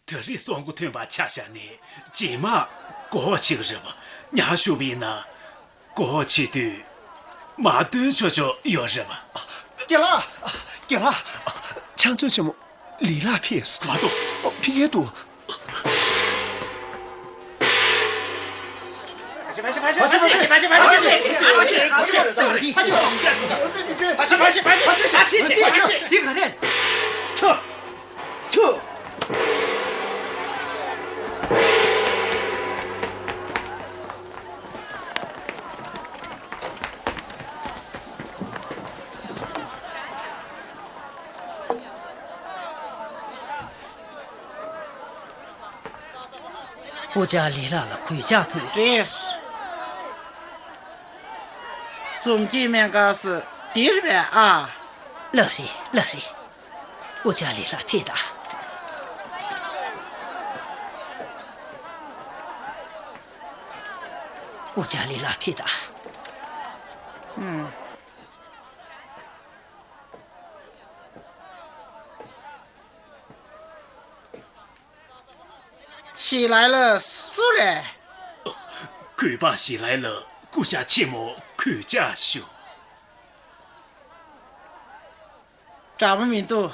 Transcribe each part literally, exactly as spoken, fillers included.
ད་རེས་སྲོག་མགོ་ཐོན་པ་ཆ་བཞག་ནས་རྗེས་མ་གོ་བ་ཆེ་གི་རེད་པ། ཉག་ཞུ་བ་ཡིན་ན་གོ་བ་ཆེ་དུས་མ་སྟོན་ཆོག་ཆོག་ཡོད་རེད་པ། རྒན་ལགས། རྒན་ལགས། ཕྱག་མཛོད་ཆེན་མོ་ལི་ལགས་ཕེབས་སོང་། མ་གཏོགས། ཕེབས་ཀྱི་འདུག་སྐུ་བཅར་ལི་ལགས་ལ་གུས་ཕྱག་ཕུལ། རེད། འཛོམས་སྐྱིད་སྨན་ཁང་སུ་འདིར་བས་ཨ། ལགས་རེད། ལགས་རེད། སྐུ་བཅར་ལི་ལགས་ཕེབས་དང་། སྐུ་བཅར་ལི་ལགས་ཕེབས་དང་། ཨུམ། ཞི་ལའི་ལ་སུ་རེད། གུས་པ་ཞི་ལའི་ལ་སྐུ་ཞབས་ཆེན་མོ་གུས་ཕྱག་ཞུ། དྲག་པོ་མི་འདུག་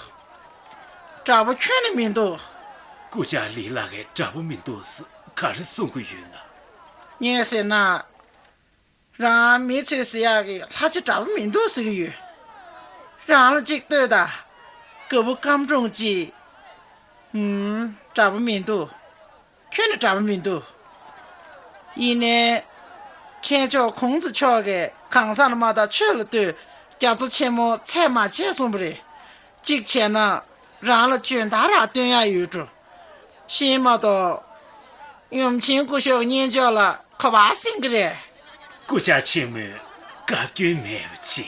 དྲག་པོ་ཁྱོན་ནས་མི་འདུག་སྐུ་ཞབས་ལི་ལགས་ཀྱིས་དྲག་པོ་མི་འདུག་ཟེར་ག་རེ་གསུང་གི་ཡོད་ན། ངས་ཟེར་ན། རང་མི་ཚེ་ཟེར་ཡག་གི་ལྷ་ཆེ་དྲག་པོ་མི་འདུག་ཟེར་གི་ཡོད། རང་ལ་གཅིག་ལྟོས་དང་། རྒད་པོ་སྐམ་གྲུང་གཅིག་ཧུམ། དྲག་པོ་མི་འདུག་ཁྱོན་ནས་དྲག་པོ་མི་འདུག་ཡིན་ནའི། མཁན་མཆོག་ཀོང་ཙེ་མཆོག་གིས་གང་ཟག་ལ་མ་ལྟ་ཆོས་ལ་ལྟོས། རྒྱ་མཚོ་ཆེན་མོ་ཚད་མ་བྱེད་གསུངས་པ་རེད། གཅིག་བྱས་ན། རང་ལ་འཇོན་ཐང་རང་སྟོན་ཡག་ཡོད་འགྲོ། ཤེས་མ་གཏོགས། ཡུམ་ཆེན་སྐུ་ཞབས་ཀྱི་སྙན་ཅོག་ལ་ག་པར་ཟིན་གི་རེད། སྐུ་ཞབས་ཆེན་མོས་བཀའ་བཀྱོན་མེད་པ་བྱས།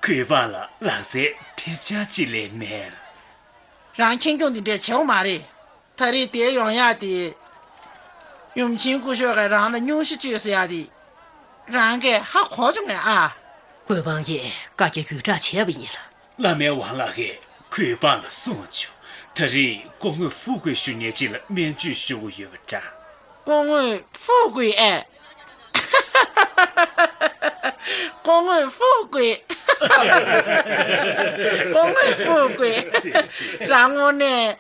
གུས་པ་ལ་ལག་རྩལ་ཐེབས་ཆག་ཅིག་ལས་མེད། རང་ཁེངས་སྐྱུང་འདི་འདྲས་བྱེད་དགོས་མ་རེད། ད་རེས་དེར་ཡོང་ཡག་དེ། ཡུམ་ཆེན་སྐུ་ཞབས་ཀྱིས་རང་ལ་སྙུང་གཞི་བཅོས་ཟེར་ཡག་དེ། རང་གིས་ཧ་གོ་བྱུང་ངས་ཨ། གུས་པ་ཡིས་བཀའ་རྒྱ་བརྒྱུད་བསྒྲགས་བྱས་པ་ཡིན་ལ། བླ་མའི་དབང་ལགས་ཀྱིས་གུས་པ་ལ་གསུངས་བྱུང་། ད་རེས་སྐུ་ངོ་ཧྥུ་ཀུའི་ཞུ་མཁན་ཅིག་ལ་སྨན་བཅོས་ཞུ་དགོས་ཡོད་པ་འདྲ། སྐུ་ངོ་ཧྥུ་ཀུའི་ཨེ། སྐུ་ངོ་ཧྥུ་ཀུའི། སྐུ་ངོ་ཧྥུ་ཀུའི། རང་ངོ་ནས།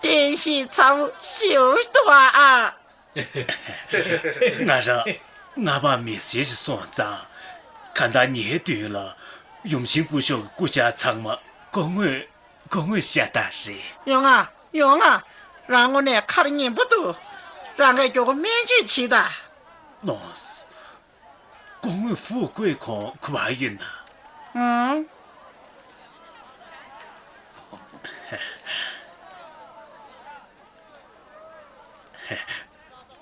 བསྟན་བཤིག་ཚ་པོ་ཞེ་པོ་འདུག་ཨ། ང་རང་སྔ་པ་མི་སེར་ཞིག་སོང་ཙང་། གང་ལྟར་ངའི་མདུན་ལ་ཡུམ་ཆེན་སྐུ་ཞབས་ཀྱི་སྐུ་ཕྱྭ་ཚང་མ་སྐུ་ངོ་སྐུ་ངོ་ཤ་སྟག་རེད། ཡོང་ང་། ཡོང་ང་། རང་ངོ་ནས་ཁར་ཉན་པོ་འདུག་རང་གིས་མགྱོགས་པོ་སྨན་བཅོས་བྱེད་དང་། ལགས་སོ། སྐུ་ངོ་ཧྥུ་ཀུའི་ཁོང་ག་པར་ཡོད་ན། ཨང་།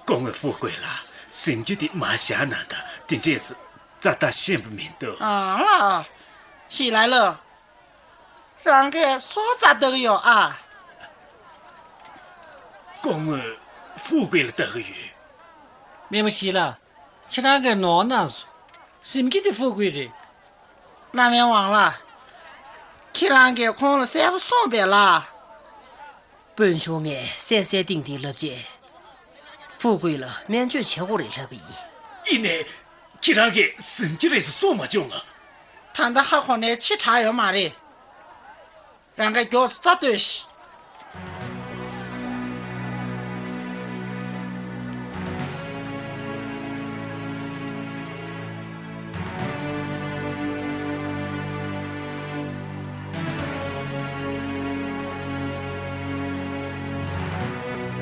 སྐུ་ངོ་ཧྥུ་ཀུའི་ལགས། གཟིམ་རྒྱུ་དེ་མར་བཞག་གནང་དང་། དེ་འདྲས་སུ་རྩ་ལྟ་ཤེས་པ་མི་འདུག་ཨང་ལགས། ཞི་ལའི་ལགས། རང་གིས་སྲོག་རྩ་ལྟ་གི་ཡོད་ཨ། སྐུ་ངོ་ཧྥུ་ཀུའི་ལ་ལྟ་གི་ཡོད། སྨན་པ་ཞི་ལགས། ཁྱེད་རང་གིས་ནོར་གནང་སོང་། གཟིམ་རྒྱུ་དེ་ཧྥུ་ཀུའི་རེད། བླ་མའི་དབང་ལགས། ཁྱེད་རང་གིས་ཁོང་ལ་གསལ་པོ་གསུངས་པས་ལགས། དཔོན་ཆུང་ངས་གསལ་གསལ་ཏིང་ཏིང་ལབ་རྗེས། ཧྥུ་ཀུའི་ལ་སྨན་བཅོས་བྱེད་དགོས་རེད་ལབ་པ་ཡིན། ཡིན་ནའི། ཁྱེད་རང་གིས་གཟིམ་རྒྱུ་རེད་ཟེར་གསུངས་མ་བྱུང་ང་། ད་ལྟ་ཧ་གོ་ནའི་ཕྱི་དྲགས་ཡོད་མ་རེད། རང་གིས་མགྱོགས་སུ་རྩ་ལྟོས་ཤིག་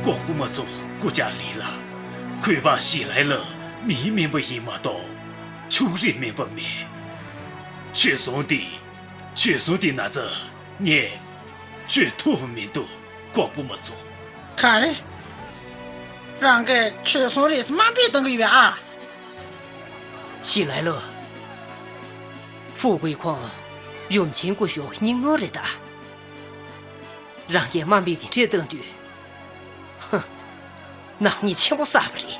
དགོངས་པ་མ་ཚོམས། སྐུ་བཅར་ལི་ལགས། གུས་པ་ཞི་ལའི་ལ་མིའི་སྨན་པ་ཡིན་མ་གཏོགས། ཕྱུགས་རིགས་སྨན་པ་མིན། བྱོལ་སོང་དེ། བྱོལ་སོང་དེ་ན་ཚ་ངས་བཅོས་ཐུབ་པ་མི་འདུག་དགོངས་པ་མ་ཚོམས། ག་རེ། རང་གིས་བྱོལ་སོང་རེད་ཟེར་དམའ་འབེབས་གཏང་གི་ཡོད་པས་ཨ། ཞི་ལའི་ལོ། ཧྥུ་ཀུའི་ཁོང་ཡུམ་ཆེན་སྐུ་ཞབས་སྙིང་ནོར་རེད་ད། རང་གིས་དམའ་འབེབས་དེ་འདྲས་བཏང་དུས། ཧ། ནག་ཉེས་ཆེན་པོ་བསགས་པ་རེད།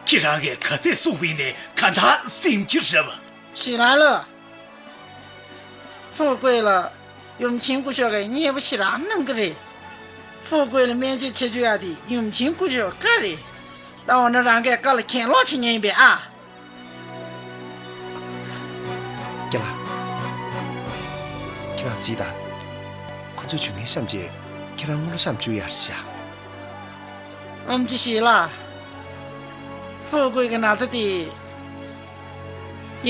ཁྱེད་རང་གིས་ག་ཚད་གསུངས་པ་ཡིན་ནའི་གང་ལྟར་གཟིམ་རྒྱུ་རེད་པ། ཞི་ལའི་ལོ། ཧྥུ་ཀུའི་ལ། ཡུམ་ཆེན་སྐུ་ཞབས་ཀྱིས་མཉེས་པོ་ཞེ་དྲག་གནང་གི་རེད། ཧྥུའུ་ཀུའེ་ལ་སྨན་བཅོས་བྱེད་བཅུག་ཡག་དེ་ཡུམ་ཆེན་སྐུ་ཞབས་བཀའ་རེད། ད་འོ་ན་རང་གིས་བཀའ་ལ་གྱེན་ལོག་བྱེད་མཁན་ཡིན་པས་ཨ། ཁྱེད་ལ། ཁྱེད་རང་གཟིགས་དང་། ཁོ་ཚོས་བྱུང་ངན་བཤམས་རྗེས་ཁྱེད་རང་དངུལ་ལོ་བཤམས་བཅུག་ཡག་རེད་ཤག་ཨམ་ཆི་ཞིག་ལ། ཧྥུའུ་ཀུའེ་གི་ན་ཚ་དེ།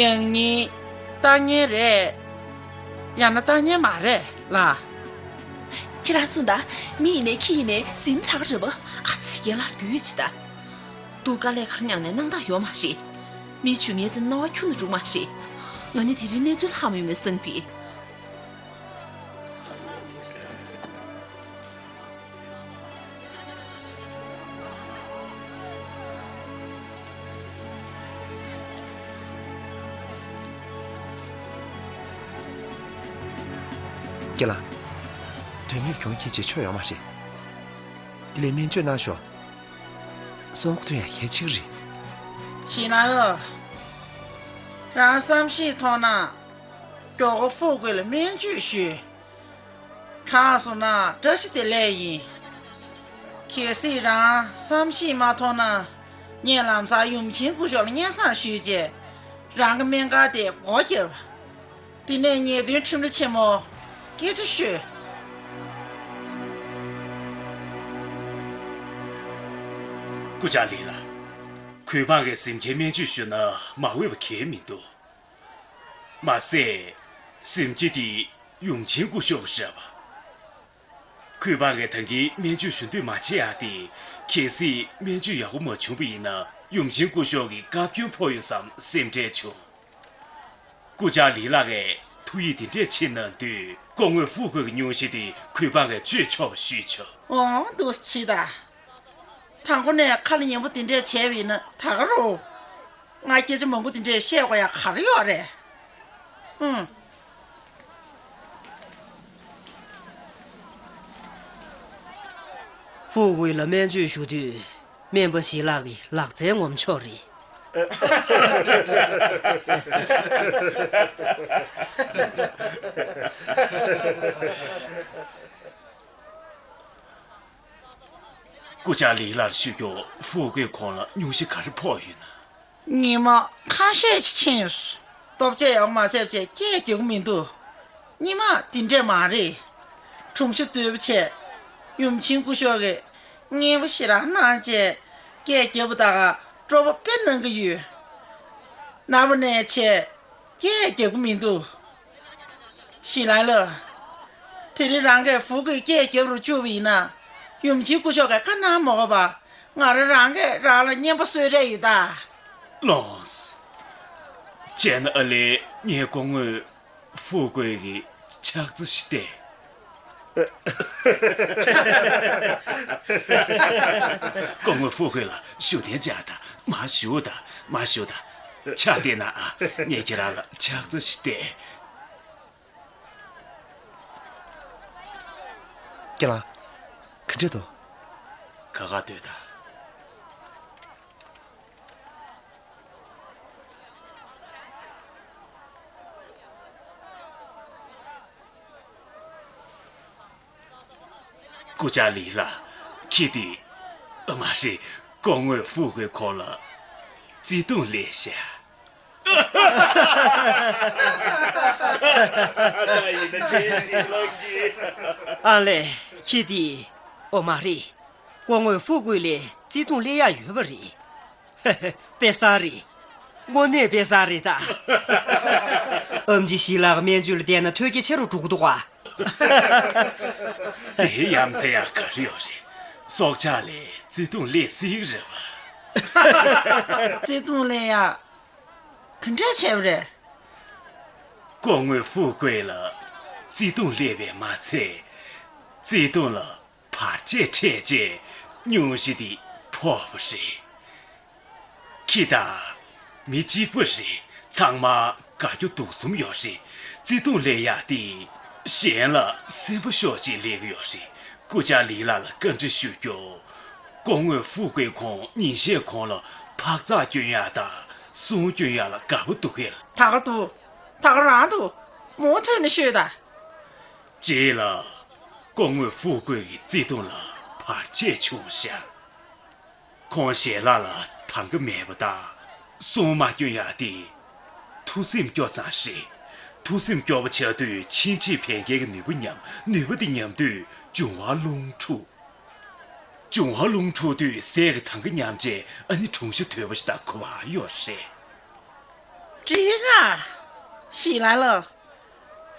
ཡང་སྙིང་ལྟ་མཁན་རེད། ཡང་ན་ལྟ་མཁན་མ་རེད་ལ། ཁྱེད་རང་གསུངས་དང་། མི་ཡིན་ནའི་ཁྱི་ཡིན་ནའི་ཟིན་ཐག་རེད་པ། ཨ་ཙི། རྒན་ལགས་རྒྱུས་ཡོད་ཅིག་ད། སྡུག་དཀའ་ལས་ཁག་མྱངས་ནས་སྣང་དག་ཡོད་མ་རེད། མི་བྱུང་ངན་ཚེ་རྣ་བ་ཁྱུག་ནས་འགྲོ་མ་རེད། ང་ནི་དེ་རིང་གནས་ཚུལ་ལྷག་མ་ཡོང་ངས་སེམས་སྐྱིད། རྒན་ལགས། དོན་མེད་གྱོང་ཁྱེར་བྱེད་ཆོག་ཡོད་མ་རེད། དེ་ལས་སྨན་བཅོས་གནང་ཤོག་སྲོག་ཐོན་ཡག་གལ་ཆེ་གི་རེད། ཞིག་ན་ལོ། རང་བསམ་ཤེས་ཐོག་ན། མགྱོགས་པོ་ཧྥུའུ་ཀུའེ་ལ་སྨན་བཅོས་ཞུས། དྲག་སོང་ན་བཀྲ་ཤིས་བདེ་ལེགས་ཡིན། གལ་སྲིད་རང་བསམ་ཤེས་མ་ཐོག་ན། ངས་ལམ་སང་ཡུམ་ཆེན་སྐུ་ཞབས་ལ་སྙན་སེང་ཞུས་རྗེས། རང་གི་སྨན་ཁང་དེ་སྒོ་བརྒྱབ། དེ་ནས་ཉེས་དོན་ཁྲིམས་ར་ཆེན་མོ་སྐད་ཆ་ཤོད། སྐུ་བཅར་ལགས་ལ། གུས་འབངས་ཀྱིས་གཟིམ་ཁྱིའི་སྨན་བཅོས་ཞུས་ན་མ་འོས་པ་གང་ཡང་མི་འདུག་མ་ཟད། གཟིམ་ཁྱི་དེ་ཡུམ་ཆེན་སྐུ་ཞབས་རེད་པ། གུས་འབངས་ཀྱིས་ད་གིན་སྨན་བཅོས་ཞུ་འདོད་མ་བྱེད་ཡག་དེ། གལ་སྲིད་སྨན་བཅོས་ཡག་པོ་མ་བྱུང་པ་ཡིན་ན། ཡུམ་ཆེན་སྐུ་ཞབས་ཀྱི་བཀའ་བཀྱོན་ཕོག་ཡོང་བསམ་སེམས་ཁྲལ་བྱུང་། སྐུ་བཅར་ལི་ལགས་ཀྱིས་ཐུགས་ཡིད་དེ་འདྲས་ཆེ་གནང་དུས། སྐུ་ངོ་ཧྥུའུ་ཀུའེ་གི་སྙུང་གཞི་དེ་གུས་འབངས་ཀྱིས་བཅོས་ཆོག་པ་ཞུས་ཆོག་འོང་། འདུག་སེ་བྱེད་དང་། དང་པོ་ནས་ཁ་ལ་ཉན་པོ་དེ་འདྲས་བྱས་པ་ཡིན་ན་ད་ག་རུ། ང་སྐད་ཆ་མང་པོ་དེ་འདྲས་བཤད་དགོས་ཡག་ག་རེ་ཡོད་རེད། ཨུམ། ཧྥུའུ་ཀུའེ་ལ་སྨན་བཅོས་ཞུ་དུས། སྨན་པ་ཞིག་ལགས་ཀྱི་ལག་རྩལ་ངོམ་ཆོག་རེད། སྐུ་བཅར་ལི་ལགས་ཞུ་རྒྱུ། ཧྥུའུ་ཀུའེ་ཁོང་ལ་སྙུང་གཞི་ག་རེ་ཕོག་ཡོད་ན། ཉི་མ་ཁ་ཤས་ཤིག་ཕྱིན་སོང་། ལྟོ་ཆས་ཡག་པོ་མ་ཟས་བྱས་སྐད་རྒྱག་གི་མི་འདུག་ཉི་མ་དེ་འདྲས་མ་རེད། གྲོང་གཞི་དོད་པོ་བྱས། ཡུམ་ཆེན་སྐུ་ཞབས་ཀྱིས་མཉེས་པོ་ཞེ་དྲག་གནང་བྱས། སྐད་རྒྱབ་པ་ད་ག་སྤྲོ་པོ་དཔེ་གནང་གི་ཡོད། ནངས་པ་ནས་བྱས་སྐད་རྒྱག་གི་མི་འདུག་ཞིག་ལ་ལ། དེ་རིང་རང་གིས་ཧྥུའུ་ཀུའེ་སྐད་རྒྱབ་རུ་བཅུག་པ་ཡིན་ན། ཡུམ་ཆེན་སྐུ་ཞབས་ཀྱིས་བཀའ་གནང་མ་དགོས་པ། ང་རང་རང་གིས་རང་ལ་མཉེས་པོ་གསོལ་རས་ཡོད་ད། ལགས་སོ། བྱས་ན་ཨ་ལས་ངས་སྐུ་ངོ་ཧྥུའུ་ཀུའེ་གི་ཕྱག་རྩེ་ཞིག་སྟེར། སྐུ་ངོ་ཧྥུའུ་ཀུའེ་ལགས་བཞུགས་གདན་འཇགས་དང་། མར་བཞུགས་དང་། མར་བཞུགས་དང་། ཕྱག་བཏེགས་གནང་ཨ། ངས་ཁྱེད་རང་ལ་ཕྱག་རྩེ་ཞིག་སྟེར། ཁྱེད་རང་། ག་འདྲས་འདུག་ཁ་ཁ་སྡོད་དང་། སྐུ་བཅར་ལི་ལགས། ཁྱེད་དེ། མ་རེད། སྐུ་ངོ་ཧྥུའུ་ཀུའེ་ཁོང་ལ་བརྩེ་དུང་སླེབས་ཤག་ཨ་ལས། ཁྱེད་དེ། ཨོ་མ་རེད། སྐུ་ངོ་ཧྥུའུ་ཀུའེ་ལ་བརྩེ་དུང་སླེབས་ཡག་ཡོད་པ་རེད། དཔེ་བཟང་རེད། དངོས་གནས་དཔེ་བཟང་རེད་ད། ཨམ་ཆི་ཞིག་ལགས་སྨན་བཅོས་ལ་བསྡད་ན་ཐོལ་སྐྱེད་ཆེ་རུ་འགྲོ་གི་འདུག་ག་དེ་ཡ་མཚན་ཡག་ག་རེ་ཡོད་རེད། སྲོག་ཆགས་ལ་བརྩེ་དུང་སླེབས་སྲིད་རེད་པ། བརྩེ་དུང་སླེབས་ཡག་ག་འདྲས་བྱས་པ་རེད། སྐུ་ངོ་ཧྥུའུ་ཀུའེ་ལ་བརྩེ་དུང་སླེབས་པས་མ་ཚད། བརྩེ་དུང་ལ་བར་ཆད་འཕྲད་རྗེས་སྙུང་གཞི་དེ་ཕོག་པ་རེད། ཁྱི་དང་མི་གཅིག་པ་རེད། ཚང་མ་དགའ་སྐྱོ་སྡུག་གསུམ་ཡོད་རེད། བརྩེ་དུང་སླེབས་ཡག་དེ་གཞན་ལ་སེམས་པ་ཤོར་བྱས་སླེབས་ཀྱི་ཡོད་རེད། སྐུ་བཅར་ལི་ལགས་ལ་བཀའ་འདྲི་ཞུ་རྒྱུ། སྐུ་ངོ་ཧྥུའུ་ཀུའེ་ཁོང་ཉིན་ཤས་གོང་ལ་འཕག་འཚག་སྐྱོན་ཡག་དང་གསུང་སྐྱོན་ཡག་ལ་དགའ་པོ་འདུག་གས། ད་ག་འདུག་ད་ག་རང་འདུག་མུ་མཐུད་ནས་ཤོད་དང་། རྗེས་ལ་སྐུ་ངོ་ཧྥུ་ཀུའི་གི་བརྩེ་དུང་ལ་བར་ཆད་བྱུང་ཤག་ཁོང་ཞལ་ལག་ལ་ཐང་ག་མེད་པ་དང་གསུང་མ་སྐྱོན་ཡག་དེ་ཐུགས་སེམས་སྐྱོ་ཙང་རེད། ཐུགས་སེམས་སྐྱོ་བ་ཆགས་དུས་ཆེ་འབྲིང་བན་རྒྱལ་གྱི་ནུས་པ་ཉམས། ནུས་པ་དེ་ཉམས་དུས་འབྱུང་བ་རླུང་འཁྲུགས། འབྱུང་བ་རླུང་འཁྲུགས་དུས་ཟས་ཀྱི་ཐང་ག་ཉམས་བྱས། ཨ་ནི་གྲུང་ཤ་དོད་པོ་ཞིག་དང་ཁུ་བ་ཡོད་རེད། འགྲིག་ག་ཞིག་ལ་ལོ།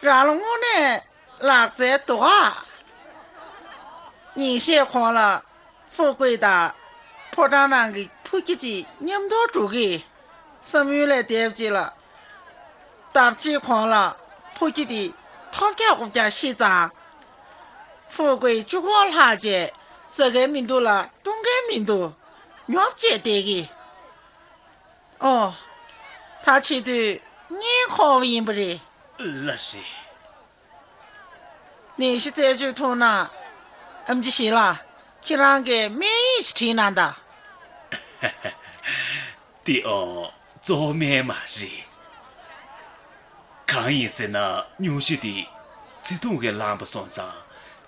རང་ལ་དངོས་གནས་ལག་རྩལ་འདུག་ག་ཉིན་ཤས་གོང་ལ་ཧྥུ་ཀུའི་དང་ཕོ་བྲང་ནང་གི་ཕོ་སྐྱིད་ཅིག་མཉམ་དུ་འགྲོ་གི་བསམ་ཡུལ་ལས་འདས་པ་ཅིག་ལ། ཟླ་གཅིག་གོང་ལ་ཕོ་སྐྱིད་དེ་ཐོབ་རྒྱག་རྐུབ་རྒྱག་ཤི་ཙང་། ཧྥུ་ཀུའི་གཅུང་པོ་ལྷག་བྱས་ཟ་མཁན་མི་འདུག་ལ་བཀྲུང་མཁན་མི་འདུག་ཉོབ་བྱས་བསྡད་གི་ཨོ། ད་བྱེད་དུས་ངས་ཁོ་བ་ཡིན་པ་རེད། ལགས་སེ། ནད་གཞི་རྩད་གཅོད་ཐུབ་ན། ཨེམ་ཆི་ཞིག་ལ་ཁྱེད་རང་གིས་སྨན་ཡིག་ཞིག་བྲིས་གནང་དང་། དེ་ཨོ་གཙོ་བོ་སྨན་མ་རེད། གང་ཡིན་ཟེར་ན་སྙུང་གཞི་དེ་བརྩེ་དུང་གིས་བསླངས་པ་སོང་ཙང་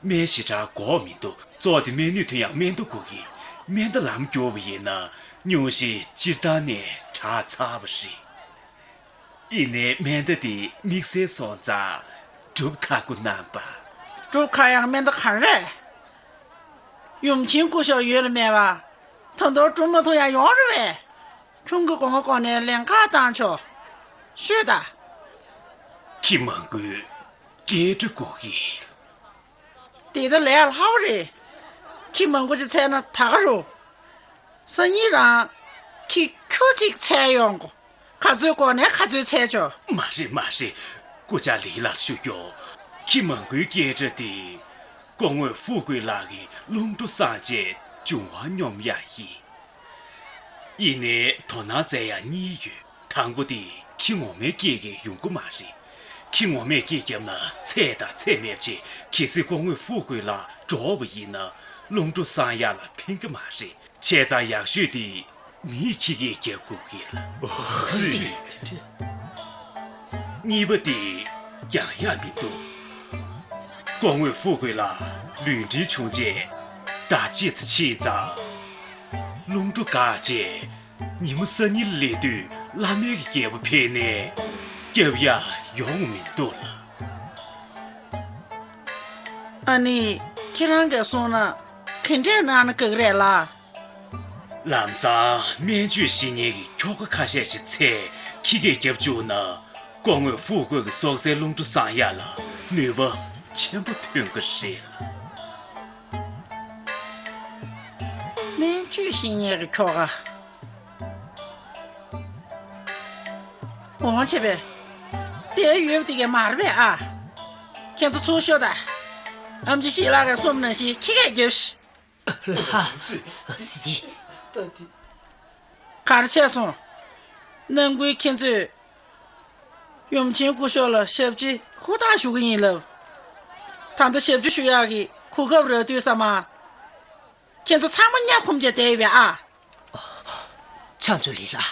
སྨན་ཞེ་དྲག་དགོས་མི་འདུག་གཙོ་བོ་དེ་སྨན་ནུས་ཐོན་ཡག་སྨན་འདུ་དགོས་ཀྱི། སྨན་འདུ་ལམ་བསྒྱུར་བ་ཡིན་ན་སྙུང་གཞི་སྤྱིར་བཏང་ནས་དྲག་ཚར་བ་རེད། ཡིན་ནའི་སྨན་འདུ་དེ་དམིགས་བསལ་སོང་ཙང་སྒྲུབ་ཁག་པོ་གནང་པ། སྒྲུབ་ཁག་ཡག་སྨན་འདུ་ག་རེ་རེད། ཡུམ་ཆེན་སྐུ་ཞབས་ཡོད་ལ་མེད་པ། ད་དུང་སྒྲུབ་མ་ཐུབ་ཡག་ཡོད་རེད་པས། ཁྱུང་གི་དགོངས་པ་དགོངས་ནས་ལན་ཁག་བཏང་ཆོག་ཤོད་ད། ཁྱི་མང་པོས་སྐད་སྒྲ་གོ་གི། དེ་ད་ལས་སླ་པོ་རེད། ཁྱི་མང་པོ་ཅིག་འཚོལ་ན་ད་ག་རུ། སང་ཉིན་རང་ཁྱི་ཁྱུ་གཅིག་འཚོལ་ཡོང་གོ། ག་ཚོད་དགོས་ནས་ག་ཚོད་འཚོལ་ཆོག་མ་རེད་མ་རེད། སྐུ་ཕྱྭ་ལི་ལགས་ཞུ་རྒྱུ། ཁྱི་མང་པོའི་སྐད་སྒྲ་དེ། སྐུ་ངོ་ཧྥུ་ཀུའི་ལགས་ཀྱི་རླུང་འགྲོ་སངས་རྒྱས་འབྱུང་བ་སྙོམས་ཡག་ཡིན། ཡིན་ནའི་དོ་སྣང་བྱེད་ཡག་གཉིས་ཡོད། དང་པོ་དེ་ཁྱི་ངོ་མའི་སྐད་ཀྱིས་ཡོང་གི་མ་རེད། ཁྱི་ངོ་མས་སྐད་བརྒྱབ་ན་ཚད་དང་ཚད་མེད་བྱས། གལ་སྲིད་སྐུ་ངོ་ཧྥུ་ཀུའི་ལགས་འགྲོ་བ་ཡིན་ན་རླུང་འགྲོ་སངས་ཡག་ལ་ཕན་གི་མ་རེད། བྱས་ཙང་ཡག་ཤོས་དེ་མིའི་ཁྱི་སྐད་རྒྱབ་དགོས་ཀྱི་ལ། གཉིས་པ་དེ་ཡང་ཡག་མི་འདུག་སྐུ་ངོ་ཧྥུ་ཀུའི་ལགས་ལུས་འབྲེལ་བྱུང་རྗེས་ཟླ་གཅིག་ཙམ་ཕྱིན་ཙང་། རླུང་འགྲོ་འགག་རྗེས་ཉིན་མོ་གསར་རྙིང་སླེབས་དུས་བླ་མའི་གི་རྒྱལ་པོ་ཕེབས་ནས་སྐྱབས་ཡག་ཡོང་མི་འདུག་ལ། ཨ་ནི་ཁྱེད་རང་གིས་གསུངས་ན་ག་འདྲས་གནང་ན་དགའ་གི་རེད་ལགས། ལམ་སང་སྨན་བཅོས་བྱེད་མཁན་གྱི་ཁྱོ་ག་ཁ་ཤས་ཤིག་འཚོལ། ཁྱི་སྐད་རྒྱབ་བཅུག་ན་སྐུ་ངོ་ཧྥུ་ཀུའི་གི་སྲོག་རྩའི་རླུང་འགྲོ་སངས་ཡག་ལ་ནུས་པ་ཆེན་པོ་ཐོན་གི་རེད་ལ། སྨན་བཅོས་བྱེད་མཁན་གྱི་ཁྱོ་ག་འོང་བྱས་པས། དེ་ཡོད་པ་དེ་གས་མ་རེད་པས་ཨ། ཁྱེད་ཚོ་ཚུར་ཤོག་དང་། ཨེམ་ཆི་ཞིག་ལགས་ཀྱིས་གསུངས་ནང་བཞིན་ཁྱི་སྐད་རྒྱབ་ཤིག་ལྷ། སི་ཏི། ག་རེ་བྱས་སོང་། ནམ་རྒྱུན་ཁྱེད་ཚོས་ཡུམ་ཆེན་སྐུ་ཞབས་ལ་ཞབས་ཕྱི་ཧུར་ཐག་ཞུ་གི་ཡིན་ལབ། ད་ལྟ་ཞབས་ཕྱི་ཞུ་ཡག་གི་གོ་སྐབས་རག་དུས་ཙམ་མ། ཁྱེད་ཚོ་ཚང་མ་ཉ་ཁུམ་བྱས་བསྡད་ཡོད་པས་ཨ། ཕྱག་མཛོད་ལི་ལགས།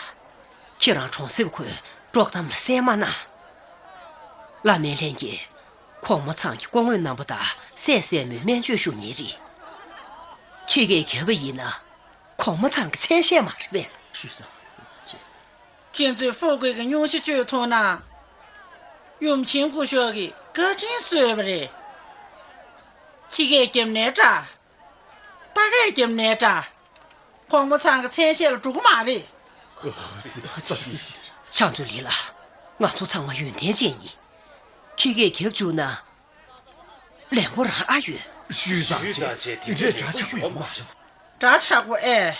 ཁྱེད་རང་གྲོང་གསེབ་ཁུལ་དཀྲོག་གཏམ་ལ་གསན་མ་གནང་། བླ་སྨན་ལྷན་རྒྱས། གོང་མ་ཚང་གི་སྐུ་ངོ་རྣམ་པ་དང་སྲས་སྲས་མོས་སྨན་བཅོས་ཞུ་མཁན་རེད། ཁྱི་སྐད་རྒྱབ་པ་ཡིན་ན་གོང་མ་ཚང་གི་མཚན་ཤས་མ་རེད་པས། ཁྱེད་ཚོས་ཧྥུ་ཀུའི་གི་སྙུང་གཞི་བཅོས་ཐུབ་ན། ཡུམ་ཆེན་སྐུ་ཞབས་ཀྱི་བཀའ་དྲིན་གསོས་པ་རེད། ཁྱི་སྐད་རྒྱབ་ནའི་འདྲ། རྟ་སྐད་རྒྱབ་ནའི་འདྲ། གོང་མ་ཚང་གི་མཚན་ཤས་ལ་འགྲོ་གི་མ་རེད། ཕྱག་མཛོད་ལི་ལགས། ང་ཚོ་ཚང་མ་ཡོན་ཏན་ཅན་ཡིན། ཁྱི་སྐད་རྒྱབ་བཅུག་ན། ལན་པོ་རང་ཨ་ཡོད། ཞུས་ཙང་བྱས་དེ་འདྲའི་འདྲ་ཆགས་པོ་ཡོད་མ་རེད། འདྲ་ཆགས་པོ་ཨེ།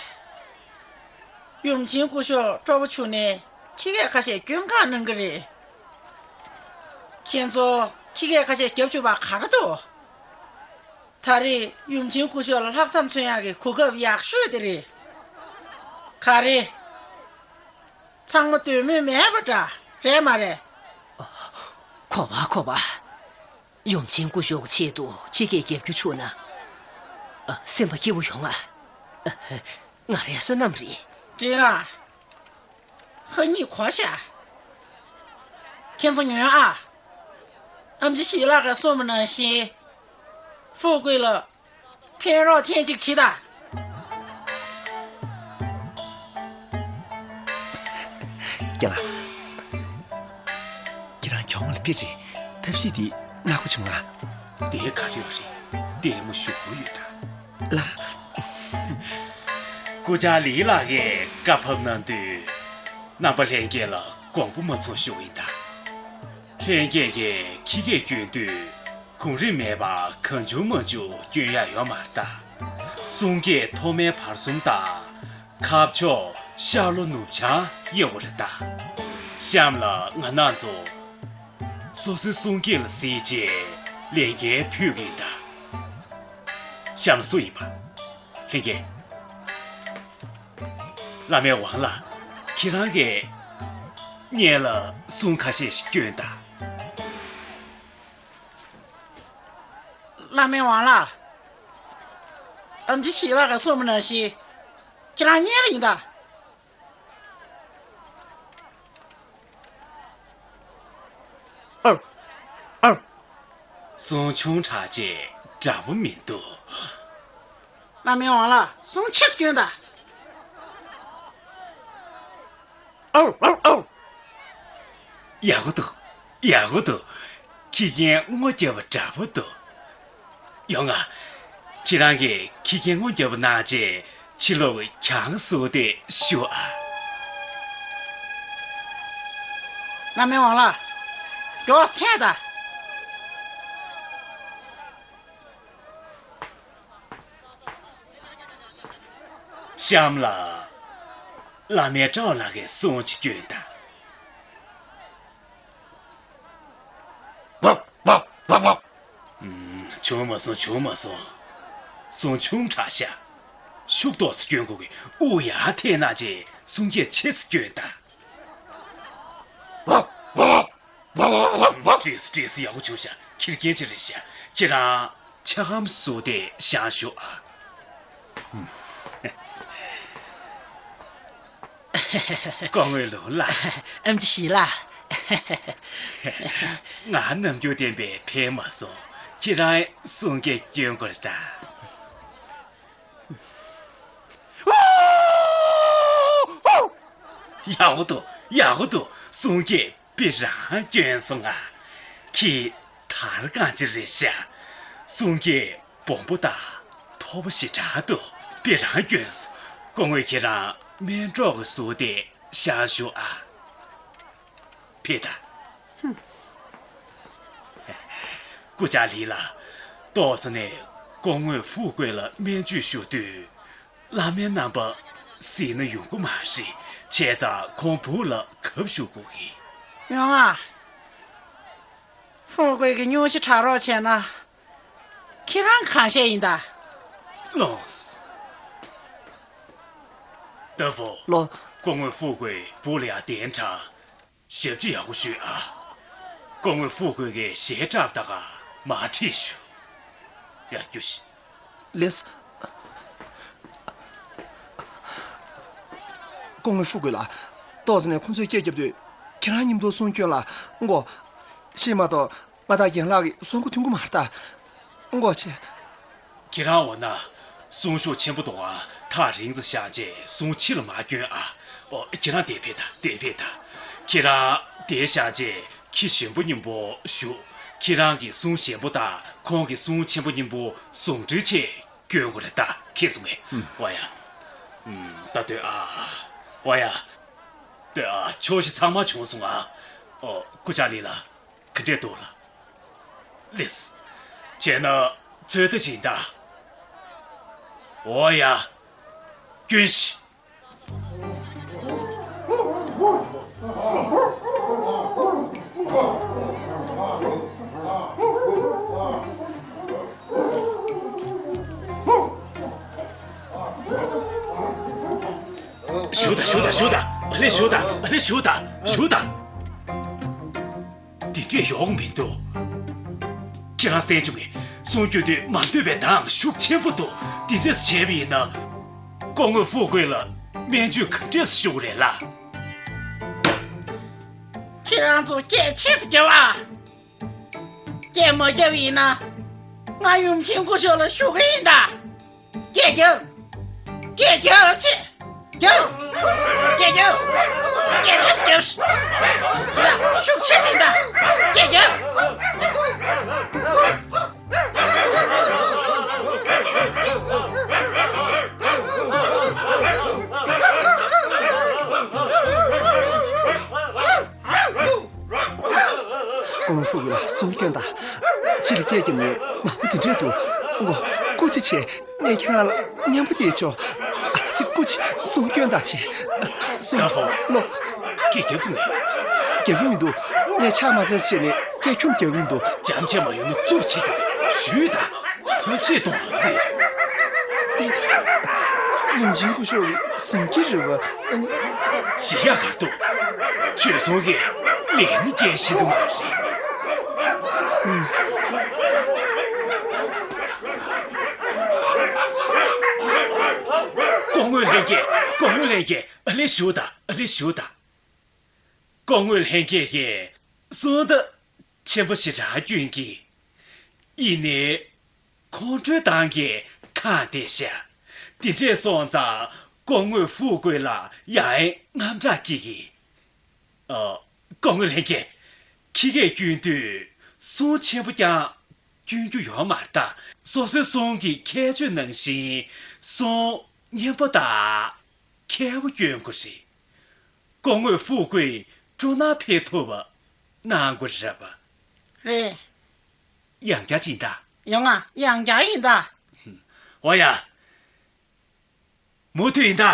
ཡུམ་ཆེན་སྐུ་ཞབས་སྤྲོ་པོ་བྱུང་ནས་ཁྱི་སྐད་ཁ་ཤས་སྐྱོན་གང་གནང་གི་རེད། ཁྱེད་ཚོ་ཁྱི་སྐད་ཁ་ཤས་རྒྱབ་བཅུག་པ་ག་རེ་འདུག་ད་རེས་ཡུམ་ཆེན་སྐུ་ཞབས་ལ་ལྷག་བསམ་མཚོན་ཡག་གི་གོ་སྐབས་ཡག་ཤོས་དེ་རེད། ག་རེ། ཚང་མ་འདོད་མོས་མེད་པ་འདྲ་རེད་མ་རེད། གོ་བ་གོ་བ། ཡུམ་ཆེན་སྐུ་ཞབས་ཀྱི་ཆེད་དུ་ཁྱི་སྐད་རྒྱབ་རྒྱུ་བྱུང་ན། ཨ། སེམས་པ་སྐྱིད་པོ་ཡོང་ང་། ཨ། ང་རའི་བསོད་ནམས་རེད། འགྲིག་ཨ། ཧ་ཉིད་གོ་ཤ། ཁྱེད་ཚོ་ཉོན་ཨ། ཨེམ་ཆི་ཞི་ལགས་ཀྱིས་གསུངས་པ་ནང་བཞིན། ཧྥུའུ་ཀུའེ་ལ་ཕན་རོགས་ཐེངས་གཅིག་བྱེད་དང་། རྒན་ལགས། ཁྱེད་རང་གྱོང་ལ་དཔེ་རེད། ཐབས་ཤེས་འདི་གནང་དགོས་བྱུང་ང་། དེ་ག་རེ་ཡོད་རེད། ལྟད་མོ་ཞུ་དགོས་ཡོད་ད། ལགས། སྐུ་བཅར་ལི་ལགས་ཀྱིས་བཀའ་ཕབ་གནང་དུས། རྣམ་པ་ལྷན་རྒྱས་ལ་དགོངས་པ་མ་ཚོམ་ཞུ་ཡིན་ད། ལྷན་རྒྱས་ཀྱིས་ཁྱི་སྐད་སྐྱོན་དུས། གོང་རིམ་མེད་པར་གང་བྱུང་མང་བྱུང་སྐྱོན་ཡག་ཡོད་མ་རེད་ད། གསུང་སྐད་མཐོ་དམན་བར་གསུམ་དང་། ཁ་ཕྱོགས་ཤར་ལྷོ་ནུབ་བྱང་དབྱེ་དགོས་རེད་ད། གཤམ་ལ་ང་རང་ཚོ་སོ་སོའི་གསུང་སྐད་ལ་གཟིགས་བྱས་ལས་འགན་ཕུལ་གྱི་ཡིན་ད། གཤམ་ལ་སུ་ཡིན་པ། ལྷན་རྒྱས། བླ་མའི་ཝང་ལགས། ཁྱེད་རང་གིས་སྔོན་ལ་གསུང་ཁ་ཤས་ཤིག་སྐྱོན་དང་། བླ་མའི་ཝང་ལགས། ཨེམ་ཆི་ཞི་ལགས་ཀྱིས་གསུངས་པ་ནང་བཞིན། ཁྱེད་རང་སྔོན་ལ་ཡིན་ད། ཨར། ཨར། གསུང་ཆུང་དྲགས་བྱས་འདྲ་པོ་མི་འདུག་བླ་མའི་ཝང་ལགས། གསུང་ཆེ་ཙམ་སྐྱོན་དང་། ཨར། ཨར། ཨར། ཡག་པོ་འདུག་ཡག་པོ་འདུག་ཁྱི་རྒན་སྔོ་རྒྱབ་པ་འདྲ་པོ་འདུག་ཡོང་ང་། ཁྱེད་རང་གིས་ཁྱི་རྒན་སྔོ་རྒྱབ་པ་གནང་རྗེས་ཕྱི་ལོགས་གྱང་བཟོ་སྟེ་བཞུགས་ཨ། བླ་མའི་ཝང་ལགས། མགྱོགས་སེ་འཐེན་དང་། གཤམ་ལ། བླ་མའི་ཀྲའོ་ལགས་ཀྱིས་གསུང་ཅིག་སྐྱོན་དང་། ཝབ་ཝབ་ཝབ་ཝབ། ཨུམ། བྱུང་མ་སོང་། བྱུང་མ་སོང་། གསུང་ཆུང་དྲགས་ཤག་ཤུགས་ཏོག་ཙམ་སྐྱོན་དགོས་ཀྱི། དབུགས་ཡར་འཐེན་གནང་རྗེས་གསུང་སྐད་ཆེ་ཙམ་སྐྱོན་དང་། ཝབ་ཝབ་ཝབ། བྲིས་སོ། བྲིས་སོ། ཡག་པོ་བྱུང་ཤག་ཁྱི་རྒན་ཅིག་རེད་ཤག་ཁྱེད་རང་འཁྱག་སྒམ་བཟོས་ཏེ་བཞག་ཤོག་ཨ། སྐུ་ངོ་ལུའུ་ལགས། ཨེམ་ཆི་ཞི་ལགས། ང་རྣམ་འགྱུར་ལྡན་པས་ཕན་མ་སོང་། ཁྱེད་རང་གསུང་སྐད་སྐྱོན་དགོས་རེད་ད། ཡག་པོ་འདུག་ཡག་པོ་འདུག་གསུང་སྐད་དཔེ་རང་སྐྱོན་སོང་ང་། ཁྱི་དར་གང་ཅི་རེད་ཤག་གསུང་སྐད་སྦོམ་པོ་དང་མཐོ་པོ་ཞེ་དྲག་འདུག་དཔེ་རང་སྐྱོན་སོང་། སྐུ་ངོ་ཁྱེད་རང་སྨན་གྲོགས་ཀྱི་ཟུར་དེ་བཞག་ཤོག་ཨ། ཕེབས་དང་། སྐུ་བཅར་ལི་ལགས། ཏོག་ཙམ་ནས་སྐུ་ངོ་ཧྥུ་ཀུའེ་ལ་སྨན་བཅོས་ཞུ་དུས། བླ་མའི་རྣམ་པ་གཟིགས་ན་ཡོང་གི་མ་རེད། བྱས་ཙང་ཁོང་སྦུག་ལ་གབ་ཞུ་དགོས་ཀྱི། ཡོང་ང་། ཧྥུ་ཀུའེ་གིས་སྙུང་གཞི་དྲག་རོགས་བྱས་ན། ཁྱེད་རང་གང་བཤད་ཡིན་ད། ལོངས། ཏ་ཧྥུ། ལོ། སྐུ་ངོ་ཧྥུ་ཀུའེ་སྦུག་ལ་ཡར་གདན་དྲངས། ཞབས་ཕྱི་ཡག་པོ་ཞུས་ཨ། སྐུ་ངོ་ཧྥུ་ཀུའེ་གིས་ཞལ་དྲག་ད་ག་མར་ཁྲིད་ཞུ། ཡར་རྒྱུགས་ཤིག་ལེས། སྐུ་ངོ་ཧྥུ་ཀུའེ་ལགས། ཏོག་ཙམ་ནས་ཁོང་ཚོས་སྐད་བརྒྱབ་དུས། ཁྱེད་རང་མཉམ་དུ་གསུང་སྐྱོན་ལ་མགོ་ཤེས་མ་གཏོགས། ང་དང་རྒན་ལགས་ཀྱི་གསུང་གོ་མཐུན་གི་མ་རེད་ད། མགོ་ཆེ། ཁྱེད་རང་འོ་ན་གསུང་ཤུགས་ཆེན་པོ་གཏོང་ཨ། ཐག་རིང་ཙམ་བཞག་རྗེས་གསུང་ཕྱི་ལ་མར་བསྐྱོན་ཨ། ཨོ། ཁྱེད་རང་དེར་ཕེབས་དང་། དེར་ཕེབས་དང་། ཁྱེད་རང་དེར་བཞག་རྗེས་ཁྱི་གཞོན་པ་མཉམ་པོ་བཞུགས། ཁྱེད་རང་གི་གསུང་ཞན་པོ་དང་ཁོང་གི་གསུང་ཆེན་པོ་མཉམ་པོ་ཟུང་འབྲེལ་བྱས་སྐྱོན་དགོས་རེད་ད། མཁྱེན་སོང་ངས། ཨོ་ཡ། ད་སྡོད་ཨ། ཨོ་ཡ། སྡོད་ཨ། ཆོག་ཤེས་ཚང་མ་བྱུང་སོང་ཨ། ཨོ། སྐུ་བཅར་ལི་ལགས། ག་འདྲས་འདུག་ལགས། ལེས། བྱས་ན་ཚོད་ལྟ་བྱེད་ད། འོ་ཡ། སྐྱོན་ཞིག་བཞུགས་དང་། བཞུགས་དང་། བཞུགས་དང་། ཨ་ལེ་བཞུགས་དང་། ཨ་ལེ་བཞུགས་དང་། བཞུགས་དང་། འདི་འདྲས་ཡོང་མི་འདུག་ཁྱེད་རང་གསན་བྱུང་ངས། གསུང་སྐྱོན་དུས་མ་འདོད་པའི་གདངས་ཤུགས་ཆེན་པོ་འདུག་འདི་འདྲས་བྱས་པ་ཡིན་ན། སྐུ་ངོ་ཧྥུ་ཀུའེ་ལ་སྨན་བཅོས་ག་འདྲས་ཞུ་དགོས་རེད་ལགས། ཁྱེད་རང་ཚོ་སྐད་ཆེ་ཙམ་རྒྱབ་ཨ། སྐད་མ་རྒྱབ་ཡིན་ན། ང་ཡུམ་ཆེན་སྐུ་ཞབས་ལ་ཞུ་གི་ཡིན་ད། སྐད་རྒྱབ། སྐད་རྒྱབ་ཆེ། རྒྱབ། སྐད་རྒྱབ། སྐད་ཆེ་ཙམ་རྒྱབ། ཤུགས་ཆེ་ཙམ་ད། སྐད་རྒྱབ། སྐུ་ངོ་ཧྥུ་ཀུའི་ལགས་གསུང་སྐྱོན་དང་། ཕྱི་ལ་སྐད་རྒྱབ་ནས་མང་པོ་དེ་འདྲས་འདུག་ཨོ། སྐུ་མཁྱེན་ཆེ། ངས་ཁྱེད་རང་ལ་མཉམ་པོ་བསྡད་ཆོག་ཨ་ཙི་སྐུ་མཁྱེན་གསུང་སྐྱོན་དང་ཆེ། གསུང་ཏ་ཧྥུ། ལོ། སྐད་རྒྱབ་ཙམ་ནས། རྒྱག་གི་མི་འདུག་ངས་ཕྱག་མ་འཚལ་བྱས་ནས་སྐད་ཁྱོམ་རྒྱག་གི་མི་འདུག་འཇམ་ཆེ་མ་ཡོང་ན་རྩུབ་བྱེད་རྒྱུ་རེད། ཞུས་དང་། ཐབས་ཤེས་གཏོང་ཨ་ཙི། དེ། ཡུམ་ཆེན་སྐུ་ཞབས་ཀྱིས་གཟིམ་གྱི་རེད་བ། ཨ་ནི། ཞི་ཡག་གར་འདུག་ཆོས་སྲུང་གིས་ལས་ནི་སྐད་ཤེས་ཀྱི་མ་རེད། ཨུམ། སྐུ་ངོ་ལྷན་རྒྱས། སྐུ་ངོ་ལྷན་རྒྱས། ཨ་ལེ་བཞུགས་དང་། ཨ་ལེ་བཞུགས་དང་། སྐུ་ངོ་ལྷན་རྒྱས་ཀྱིས་གསུང་སྟངས་ཆེན་པོ་ཞེ་དྲག་སྐྱོན་གྱི། ཡིན་ནའི། ཁོང་ཁྲོའི་གདངས་ཀྱིས་ཁ་བདེ་ཤག་དེ་འདྲས་སོང་ཙང་སྐུ་ངོ་ཧྥུ་ཀུའི་ལ་ཡང་དངངས་སྐྲག་སྐྱེ་གི། ཨ། སྐུ་ངོ་ལྷན་རྒྱས། ཁྱི་སྐད་སྐྱོན་དུས་གསུང་ཆེན་པོ་རྐྱང་སྐྱོན་རྒྱུ་ཡོད་མ་རེད་ད། སོ་སོའི་གསུང་གི་ཁྱད་ཆོས་ནང་བཞིན་གསུང་སྙན་པོ་དང་མཁས་པོ་སྐྱོན་དགོས་རེད། སྐུ་ངོ་ཧྥུ་ཀུའི་སྤྲོ་སྣང་འཕེལ་ཐུབ་པ་གནང་དགོས་རེད་པ། རེད། ཡང་བསྐྱར་ཅིག་ཡིན་ད། ཡོང་ང་། ཡང་བསྐྱར་ཡིན་ད། འོ་ཡ། མུ་མཐུད་ཡིན་ད།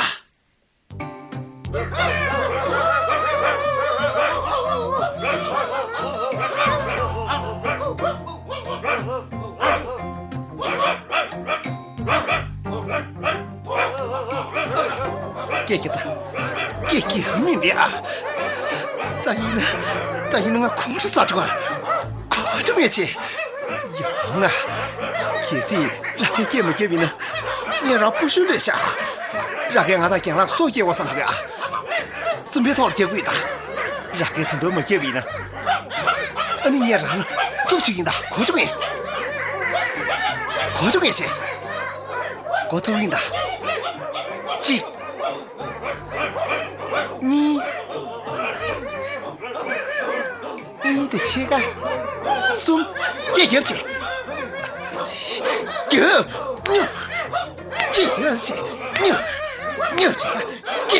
སྐད་རྒྱབ་དང་། སྐད་རྒྱག་གི་མིན་པས་ཨ། ད་ཡིན་ན། ད་ཡིན་ན་ང་ཁོང་ཁྲོ་ཟ་བཅུག་ཨ། གོ་བཅུག་ངས་ཆེ། ཡོང་ང་། གལ་སྲིད་རང་གིས་སྐད་མ་རྒྱབ་ཡིན་ན། ངས་རང་པུ་ཤུ་ལོས་བཞག་རང་གིས་ང་དང་རྒན་ལགས་སྲོག་སྐྱེལ་བ་བསམ་བཅུག་ཨ། སུམ་པའི་ཐོག་ལ་རྒྱག་གི་ཡོད་ད། རང་གིས་དེ་འདྲ་མ་རྒྱབ་ཡིན་ན། ཨ་ནི་ངས་རང་ལ་རྩུབ་བྱེད་ཀྱི་ཡིན་ད། གོ་བཅུག་ངས། གོ་བཅུག་ངས་ཆེ། འགོ་བཙུགས་ཡིན་ད། གཅིག་གཉིས། གཉིས་དེ་ཕྱེད་ཀ་གསུམ། སྐད་རྒྱབ་བྱས། རྒྱབ། སྐད་རྒྱབ་བྱས། སྐད་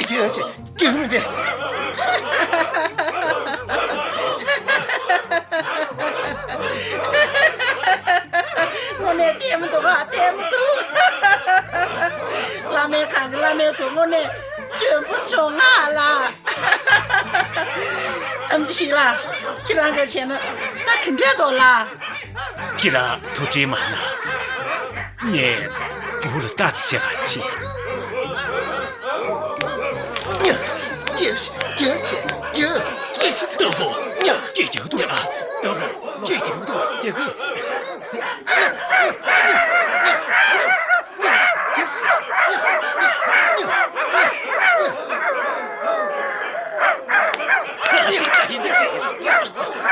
རྒྱབ་བྱས། སྐད་རྒྱབ་བྱས། རྒྱབ་མི་པས། དངོས་གནས་བདེ་མི་འདུག་ག་བདེ་མི་འདུག་བླ་མའི་ཁང་གི་བླ་མའི་ཚོ་དངོས་གནས་འཇོན་པོ་བྱུང་ང་ལ། ཨེམ་ཆི་ཞིག་ལ། ཁྱེད་རང་གིས་བྱས་ན་ད་ག་འདྲས་འདུག་ལ། ཁྱེད་རང་ཐུགས་ཁྲལ་མ་གནང་། ངས་བུ་ལ་ལྟ་ཙམ་བྱེད་ག་ཕྱིན། ཏ་ཧྥུ། སྐད་རྒྱག་འདུག་ཨ། ཏ་ཧྥུ། སྐད་རྒྱག་འདུག་ཨ། ཏ་ཧྥུ།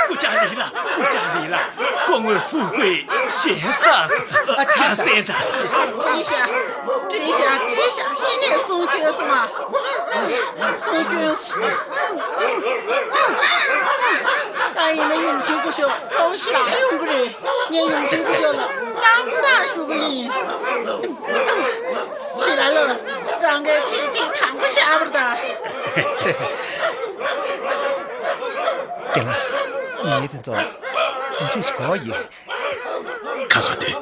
སྐུ་ཅག་ལི་ལ། སྐུ་ཅག་ལི་ལ། སྐུ་ངོ་ཧྥུ་ཀུའི་ཞལ་བཟང་སོང་། ཨ། ཁ་གསལ་དང་། འགྲིག་ཤག་འགྲིག་ཤག་འགྲིག་ཤག་གཞི་ནས་གསུང་སྐྱོན་སོང་ང་། གསུང་སྐྱོན་སོང་། ད་ཡིན་ན་ཡུམ་ཆེན་སྐུ་ཞབས་གྲོགས་ཞེ་དྲག་ཡོང་གི་རེད། ངས་ཡུམ་ཆེན་སྐུ་ཞབས་ལ་གཏམ་བཟང་ཞུ་གི་ཡིན། ཞེ་དྲག་ལ། རང་གིས་བྱས་རྗེས་དང་པོ་བཞག་པར་ད། རྒན་ལགས། ངས་དེ་ཚོ་དེ་འདྲས་ཞིག་གོ་ཡིན། ཁ་ཁ་སྡོད།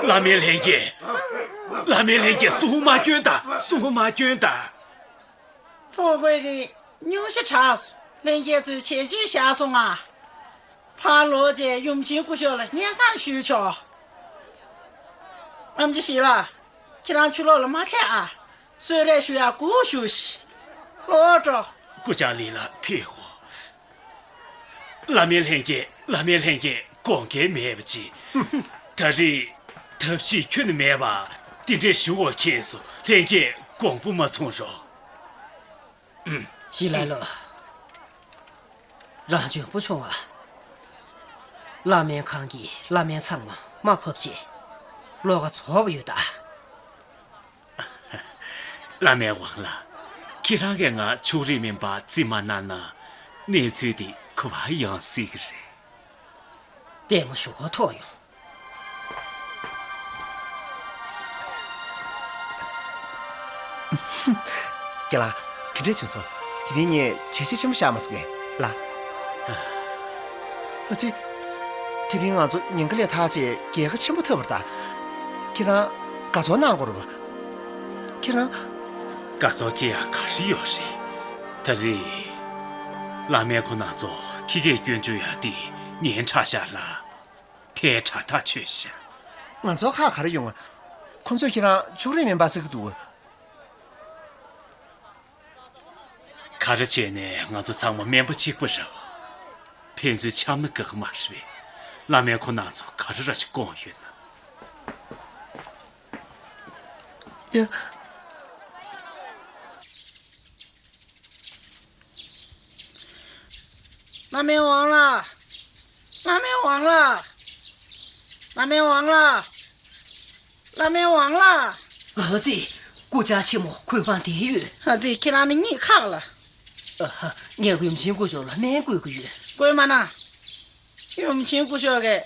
བླ་མའི་ལྷན་རྒྱས། བླ་མའི་ལྷན་རྒྱས་གསུང་མ་སྐྱོན་དང་། གསུང་མ་སྐྱོན་དང་། ཧྥུ་ཀུའི་གིས་སྙུང་གཞི་དྲགས་སོང་། ལྷན་རྒྱས་ཚོས་བྱས་རྗེས་བཞག་སོང་ང་། ཕར་ལོག་བྱས་ཡུམ་ཆེན་སྐུ་ཞབས་ལ་སྙན་སེང་ཞུས་ཆོག་ཨེམ་ཆི་ཞིག་ལ། ཁྱེད་རང་ཕྱི་ལོགས་ལ་མ་ཐད་ཨ། གསོལ་རས་ཞུ་ཡག་སྒུག་བཞུགས་ཤིག་ལོག་འགྲོ། སྐུ་ཅག་ལི་ལ་ཕེབས་ཤོག་བླ་མའི་ལྷན་རྒྱས། བླ་མའི་ལྷན་རྒྱས། དགོངས་འགལ་མེད་པ་ཅིག་ད་རེས་ཐབས་ཤེས་ཁྱོན་ནས་མེད་པ་ དེ་འདྲས་ཞུ་བ་ཁྱེད་སུ་ལྷན་རྒྱས་དགོངས་པ་མ་ཚོམས་རོགས། ཞི་ལ་ལོ། རང་འཇོན་པོ་བྱུང་བ། བླ་སྨན་ཁང་གི་བླ་སྨན་ཚང་མ་མར་ཕབ་བྱས། བློ་ཁ་རྫོགས་པ་ཡོད་ད། བླ་སྨན་ཝང་ལགས། ཁྱེད་རང་གིས་ང་ཕྱུགས་རིགས་སྨན་པ་རྩིས་མ་གནང་ན། གནས་ཚུལ་འདི་ག་པར་ཡོང་སྲིད་ཀྱི་རེད། ལྟད་མོ་ཞུ་ག་ཐོག་ཡོང་། རྒན་ལགས། ག་འདྲས་བྱུང་སོང་། དེ་རིང་ངས་བྱས་རྗེས་ཆེན་པོ་བཞག་མ་སོང་ངས་ལ། ཨ་ཙི། དེ་རིང་ང་ཚོ་ཉིན་དཀར་ལས་ཐར་བྱས་རྒྱལ་ཁ་ཆེན་པོ་ཐོབ་པ་རེད་ད། ཁྱེད་རང་དགའ་ཚོར་གནང་དགོས་རེད་པ། ཁྱེད་རང་། དགའ་ཚོར་སྐྱེ་ཡག་ག་རེ་ཡོད་རེད། ད་རེས། བླ་སྨན་ཁོ་རང་ཚོ་ཁྱི་སྐད་སྐྱོན་བཅུག་ཡག་དེ་སྙན་གྲགས་ཤར་ལ། དེ་དྲག་ཐག་ཆོད་ཤག་ང་ཚོར་ཁག་ག་རེ་ཡོང་ང་། ཁོ་ཚོས་ཁྱེད་རང་ཕྱུགས་རིགས་སྨན་པ་བརྩི་གི་འདུག་ག་རེ་བྱས་ནས་ང་ཚོ་ཚང་མ་སྨན་པ་གཅིག་པ་རེད་པ། ཕན་ཚུན་འཆམ་ན་དགའ་གི་མ་རེད། བླ་སྨན་ཁོ་རང་ཚོ་ག་རེ་ར་ཅིག་བསྐོངས་ཡོད་ན། ཡ། བླ་སྨན་ཝང་ལགས། བླ་སྨན་ཝང་ལགས། བླ་སྨན་ཝང་ལགས། བླ་སྨན་ཝང་ལགས། ཨ་ཙི། སྐུ་བཅར་ཆེན་མོ་གུས་པ་འདིར་ཡོད། ཨ་ཙི། ཁྱེད་རང་ནི་གཉིད་ཁག་ལ། ཨ་ཧ། ངས་ཡུམ་ཆེན་སྐུ་ཞབས་ལ་སྨན་བསྐུར་གྱི་ཡོད། བསྐུར་མ་གནང་། ཡུམ་ཆེན་སྐུ་ཞབས་ཀྱིས་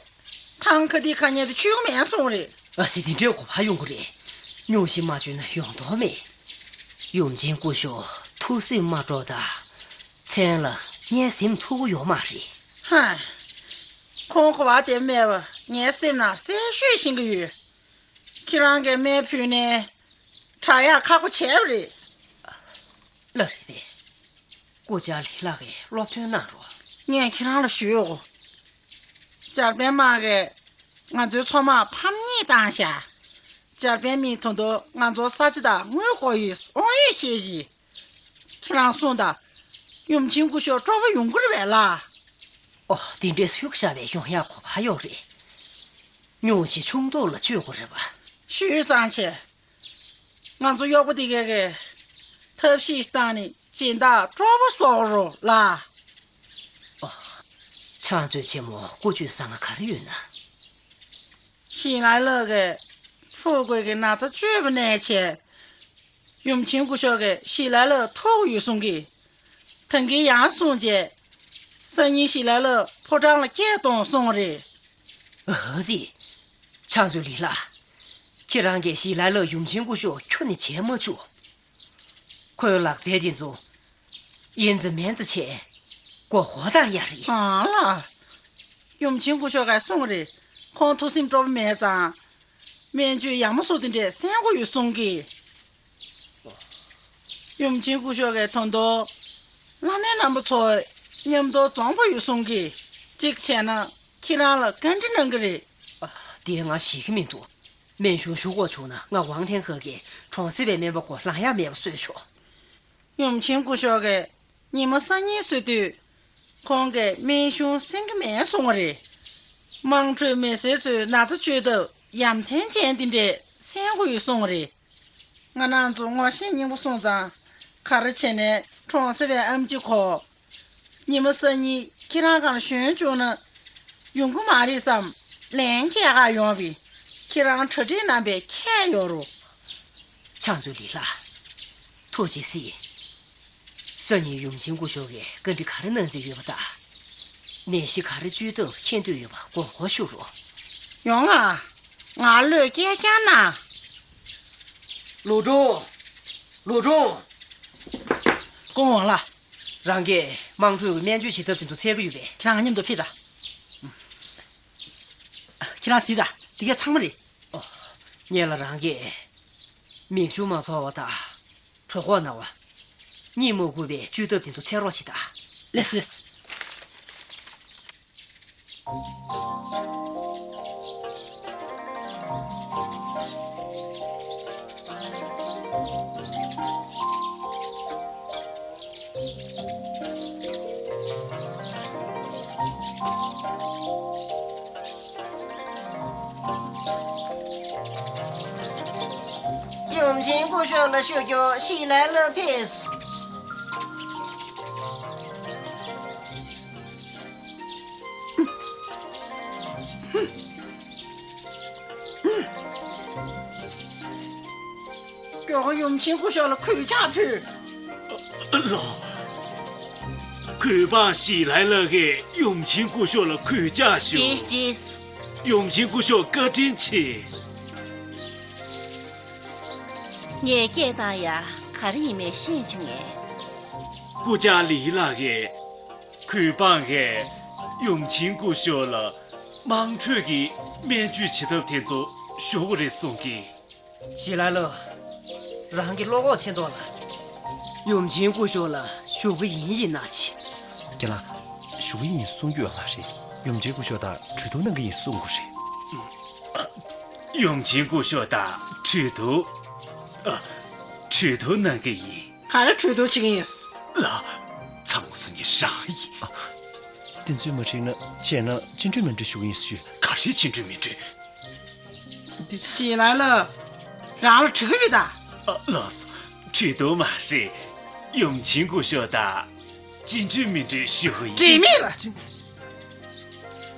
ཐང་ཁ་དེ་ཁ་ཉལ་དུ་ཆུད་མེད་གསུངས་རེད། ཨ་ཙི། དེ་འདྲའི་གོ་བ་ཡོང་གི་རེད། སྙུང་གཞི་མ་བཅོས་ན་ཡོང་དོགས་མེད། ཡུམ་ཆེན་སྐུ་ཞབས་ཐུགས་སེམས་མ་སྤྲོ་ད། མཚན་ལ་ངའི་སེམས་ཐུག་གི་ཡོད་མ་རེད། ཧ། ཁོང་གོ་བ་དེ་མེད་པ་ངའི་སེམས་ནང་གསལ་ཤོས་ཤེས་ཀྱི་ཡོད། ཁྱེད་རང་གིས་སྨན་ཕུལ་ནས་དྲག་ཡག་ཁག་པོ་བྱས་པ་རེད། ལགས་རེད་པས། སྐུ་བཅར་ལི་ལགས་ཀྱིས་སློབ་སྟོན་གནང་རོགས། ངས་ཁྱེད་རང་ལ་ཞུའོ། འཇར་པན་དམག་གིས་ང་ཚོའི་མཚོ་དམག་ཕམ་ཉེས་བཏང་ཤག་འཇར་པན་མིས་ད་དུང་ང་ཚོར་ས་ཆ་དང་དངུལ་དགོས་ཡོད་དབང་ཡོད་བཤད་ཀྱི། ཁྱེད་རང་གསུངས་དང་། ཡུམ་ཆེན་སྐུ་ཞབས་སྤྲོ་པོ་ཡོང་གི་རེད་པས་ལགས། ཨོ། དེ་འདྲའི་ཤུགས་བཞག་པའི་ཡོང་ཡག་གོ་བ་ཡོད་རེད། སྙུང་གཞི་ཆུང་དུ་ལ་བཅོས་དགོས་རེད་པ། ཞུས་ཙང་བྱས། ང་ཚོ་གཡོག་པོ་དེ་གས་ཀྱིས་ཐབས་ཤེས་བཏང་ནས་སྦྱིན་བདག་སྤྲོ་པོ་བཟོ་དགོས་རེད་ལགས། ཨོ། ཕྱག་མཛོད་ཆེན་མོ་སྐུ་བཅོལ་ས་ང་ག་རེ་ཡོད་ན། ཞི་ལ་ལགས་ཀྱིས་ཕུ་གུ་གི་ན་ཚ་བཅོས་པ་ནས་བྱས། ཡུམ་ཆེན་སྐུ་ཞབས་ཀྱིས་ཞི་ལ་ལགས་ཐུག་ཡོད་གསུང་གི། ད་གིན་ཡང་གསུངས་རྗེས། སང་ཉིན་ཞི་ལ་ལགས་ཕོ་བྲང་ལ་སྐད་གཏོང་གསུངས་རེད། ཨ་ཙི། ཕྱག་མཛོད་ལི་ལགས། ཁྱེད་རང་གིས་ཞི་ལ་ལགས་ཡུམ་ཆེན་སྐུ་ཞབས་ཁྱོན་ནས་བྱེད་མ་བཅུག་ཁོའི་ལག་རྩལ་དེ་ཚོ། ཡིན་ཙམ་མིན་ཙམ་བྱས། མགོ་སྐོར་བཏང་ཡག་རེད། ཨ་ལ། ཡུམ་ཆེན་སྐུ་ཞབས་ཀྱིས་གསུངས་རེད། ཁོང་ཐུགས་སེམས་སྤྲོ་པོ་མེད་ཙང་། སྨན་བཅོས་ཡག་མོ་སོགས་དེ་འདྲས་གསན་དགོས་ཡོད་གསུང་གི། ཡུམ་ཆེན་སྐུ་ཞབས་ཀྱིས་ད་དུང་། བླ་སྨན་རྣམ་པ་ཚོ་མཉམ་དུ་འཛོམས་དགོས་ཡོད་གསུང་གི། གཅིག་བྱས་ན་ཁྱེད་རང་ལ་བཀའ་འདྲི་གནང་གི་རེད། ཨ། དེ་ང་ཤེས་ཀྱི་མི་འདུག་སྨན་གཞུང་ཞུ་དགོས་བྱུང་ན་ང་ཝང་ཐེན་ཧེ་གིས་གྲོང་གསེབ་པའི་སྨན་པ་ཁོ་ལངས་ཡག་མེད་པ་བཟོས་ཆོག་ཡུམ་ཆེན་སྐུ་ཞབས་ཀྱིས་ཉི་མ་སང་ཉིན་གསོལ་དུས། ཁོང་གིས་སྨན་གཞུང་གསན་གྱི་མེད་གསུང་བ་རེད། དམངས་ཁྲོད་མི་སེར་ཚོའི་ན་ཚ་བཅོས་ཐབས་ཡ་མཚན་ཅན་དེ་འདྲས་གསན་དགོས་ཡོད་གསུང་བ་རེད། ང་རང་ཚོ་ངོ་ཤེས་རྙིང་པ་སོང་ཙང་། ག་རེ་བྱས་ནས་གྲོང་གསེབ་པའི་ཨེམ་ཆི་ཁོ། ཉི་མ་སང་ཉིན་ཁྱེད་རང་སྒང་ལ་ཞོན་བཅུག་ན། ཡོང་གི་མ་རེད་བསམ། ལན་སྐྱེལ་ག་ཡོང་བས། ཁྱེད་རང་གྲ་སྒྲིག་གནང་བའི་ཁྱད་ཡོད་རེད། ཕྱག་མཛོད་ལི་ལགས། ཐུགས་རྗེ་གཟིགས། སང་ཉིན་ཡུམ་ཆེན་སྐུ་ཞབས་ཀྱིས་བཀའ་འདྲི་ག་རེ་གནང་རྩིས་ཡོད་པ་དང་། ནད་གཞི་ག་རེ་བཅོས་ཐབས་མཁྱེན་འདོད་ཡོད་པ་དགོངས་སྐོར་ཞུ་རོགས། ཡོང་ང་། ང་བློས་བཀལ་རྐྱང་གནང་། ལུའུ་ཀྲུང་། ལུའུ་ཀྲུང་། སྐུ་ངོ་ལགས། རང་གིས་དམངས་ཁྲོད་ཀྱི་སྨན་བཅོས་བྱེད་ཐབས་དེ་ཚོ་འཚོལ་གྱི་ཡོད་པས། ཁྱེད་རང་ང་མཉམ་དུ་ཕེབས་དང་། ཁྱེད་རང་གཟིགས་དང་། འདི་གས་ཚང་མ་རེད། ཨོ། ངེད་ལ་རང་གིས་མིག་ཆུ་མ་འཚོ་བ་དང་། གྲོད་ཁོག་ན་བ། གཉིད་མ་ཁུག་པའི་བཅོས་ཐབས་དེ་ཚོ་འཚོལ་རོགས་བྱེད་དང་། ལགས་སོ་ལགས་སོ། ཡུམ་ཆེན་སྐུ་ཞབས་ལ་ཞུ་རྒྱུ་ཞི་ལའི་ལ་ཕེབས། མགྱོགས་ཡུམ་ཆེན་སྐུ་ཞབས་ལ་གུས་ཕྱག་ཕུལ། ལགས། གུས་པ་ཞི་ལའི་ལ་གིས་ཡུམ་ཆེན་སྐུ་ཞབས་ལ་གུས་ཕྱག་ཞུ། ཏིས་ཏིས། ཡུམ་ཆེན་སྐུ་ཞབས་བཀའ་དྲིན་ཆེ། ངས་སྐད་བཏང་ཡ་ག་རེ་ཡིན་མེད་ཤེས་བྱུང་ངས། སྐུ་བཅར་ལི་ལགས་ཀྱིས་གུས་པ་གིས་ཡུམ་ཆེན་སྐུ་ཞབས་ལ་དམངས་ཁྲོད་ཀྱི་སྨན་བཅོས་བྱེད་ཐབས་དེ་ཚོ་ཞུ་དགོས་རེད་གསུང་གི། ཞི་ལའི་ལ། རང་གི་བློ་ཁོག་ཆེ་མདོག་ལ། ཡུམ་ཆེན་སྐུ་ཞབས་ལ་ཞུ་གི་ཡིན་ཡིན་ན་ཆེ། རྒན་ལགས། ཞུ་གི་ཡིན་གསུང་རྒྱུ་ཡོད་མ་རེད། ཡུམ་ཆེན་སྐུ་ཞབས་དང་གྲོས་བསྡུར་གནང་གི་ཡིན་གསུང་དགོས་རེད། ཡུམ་ཆེན་སྐུ་ཞབས་དང་གྲོས་བསྡུར། ཨ། གྲོས་བསྡུར་གནང་གི་ཡིན། ག་རེ་གྲོས་བསྡུར་བྱེད་ཀྱི་ཡིན། ལགས། ཚང་མ་སུ་ཉིད་རང་ཡིན། ཨ། དེ་ཚོས་མ་འགྲིག་ན་བྱས་ན་བཅིངས་འགྲོལ་མི་འགྲོ་ཞུ་གི་ཡིན་ཞུས། ག་རེ་བཅིངས་འགྲོལ་མི་འགྲོ། ཞི་ལའི་ལ། རང་ལ་འགྲིག་གི་ཡོད་ད། ཨ། ལགས་སོ། གྲོས་བསྡུར་མ་རེད། ཡུམ་ཆེན་སྐུ་ཞབས་དང་བཅིངས་འགྲོལ་མི་འགྲོ་ཞུ་གི་ཡིན། འགྲིག་མེད་ལ།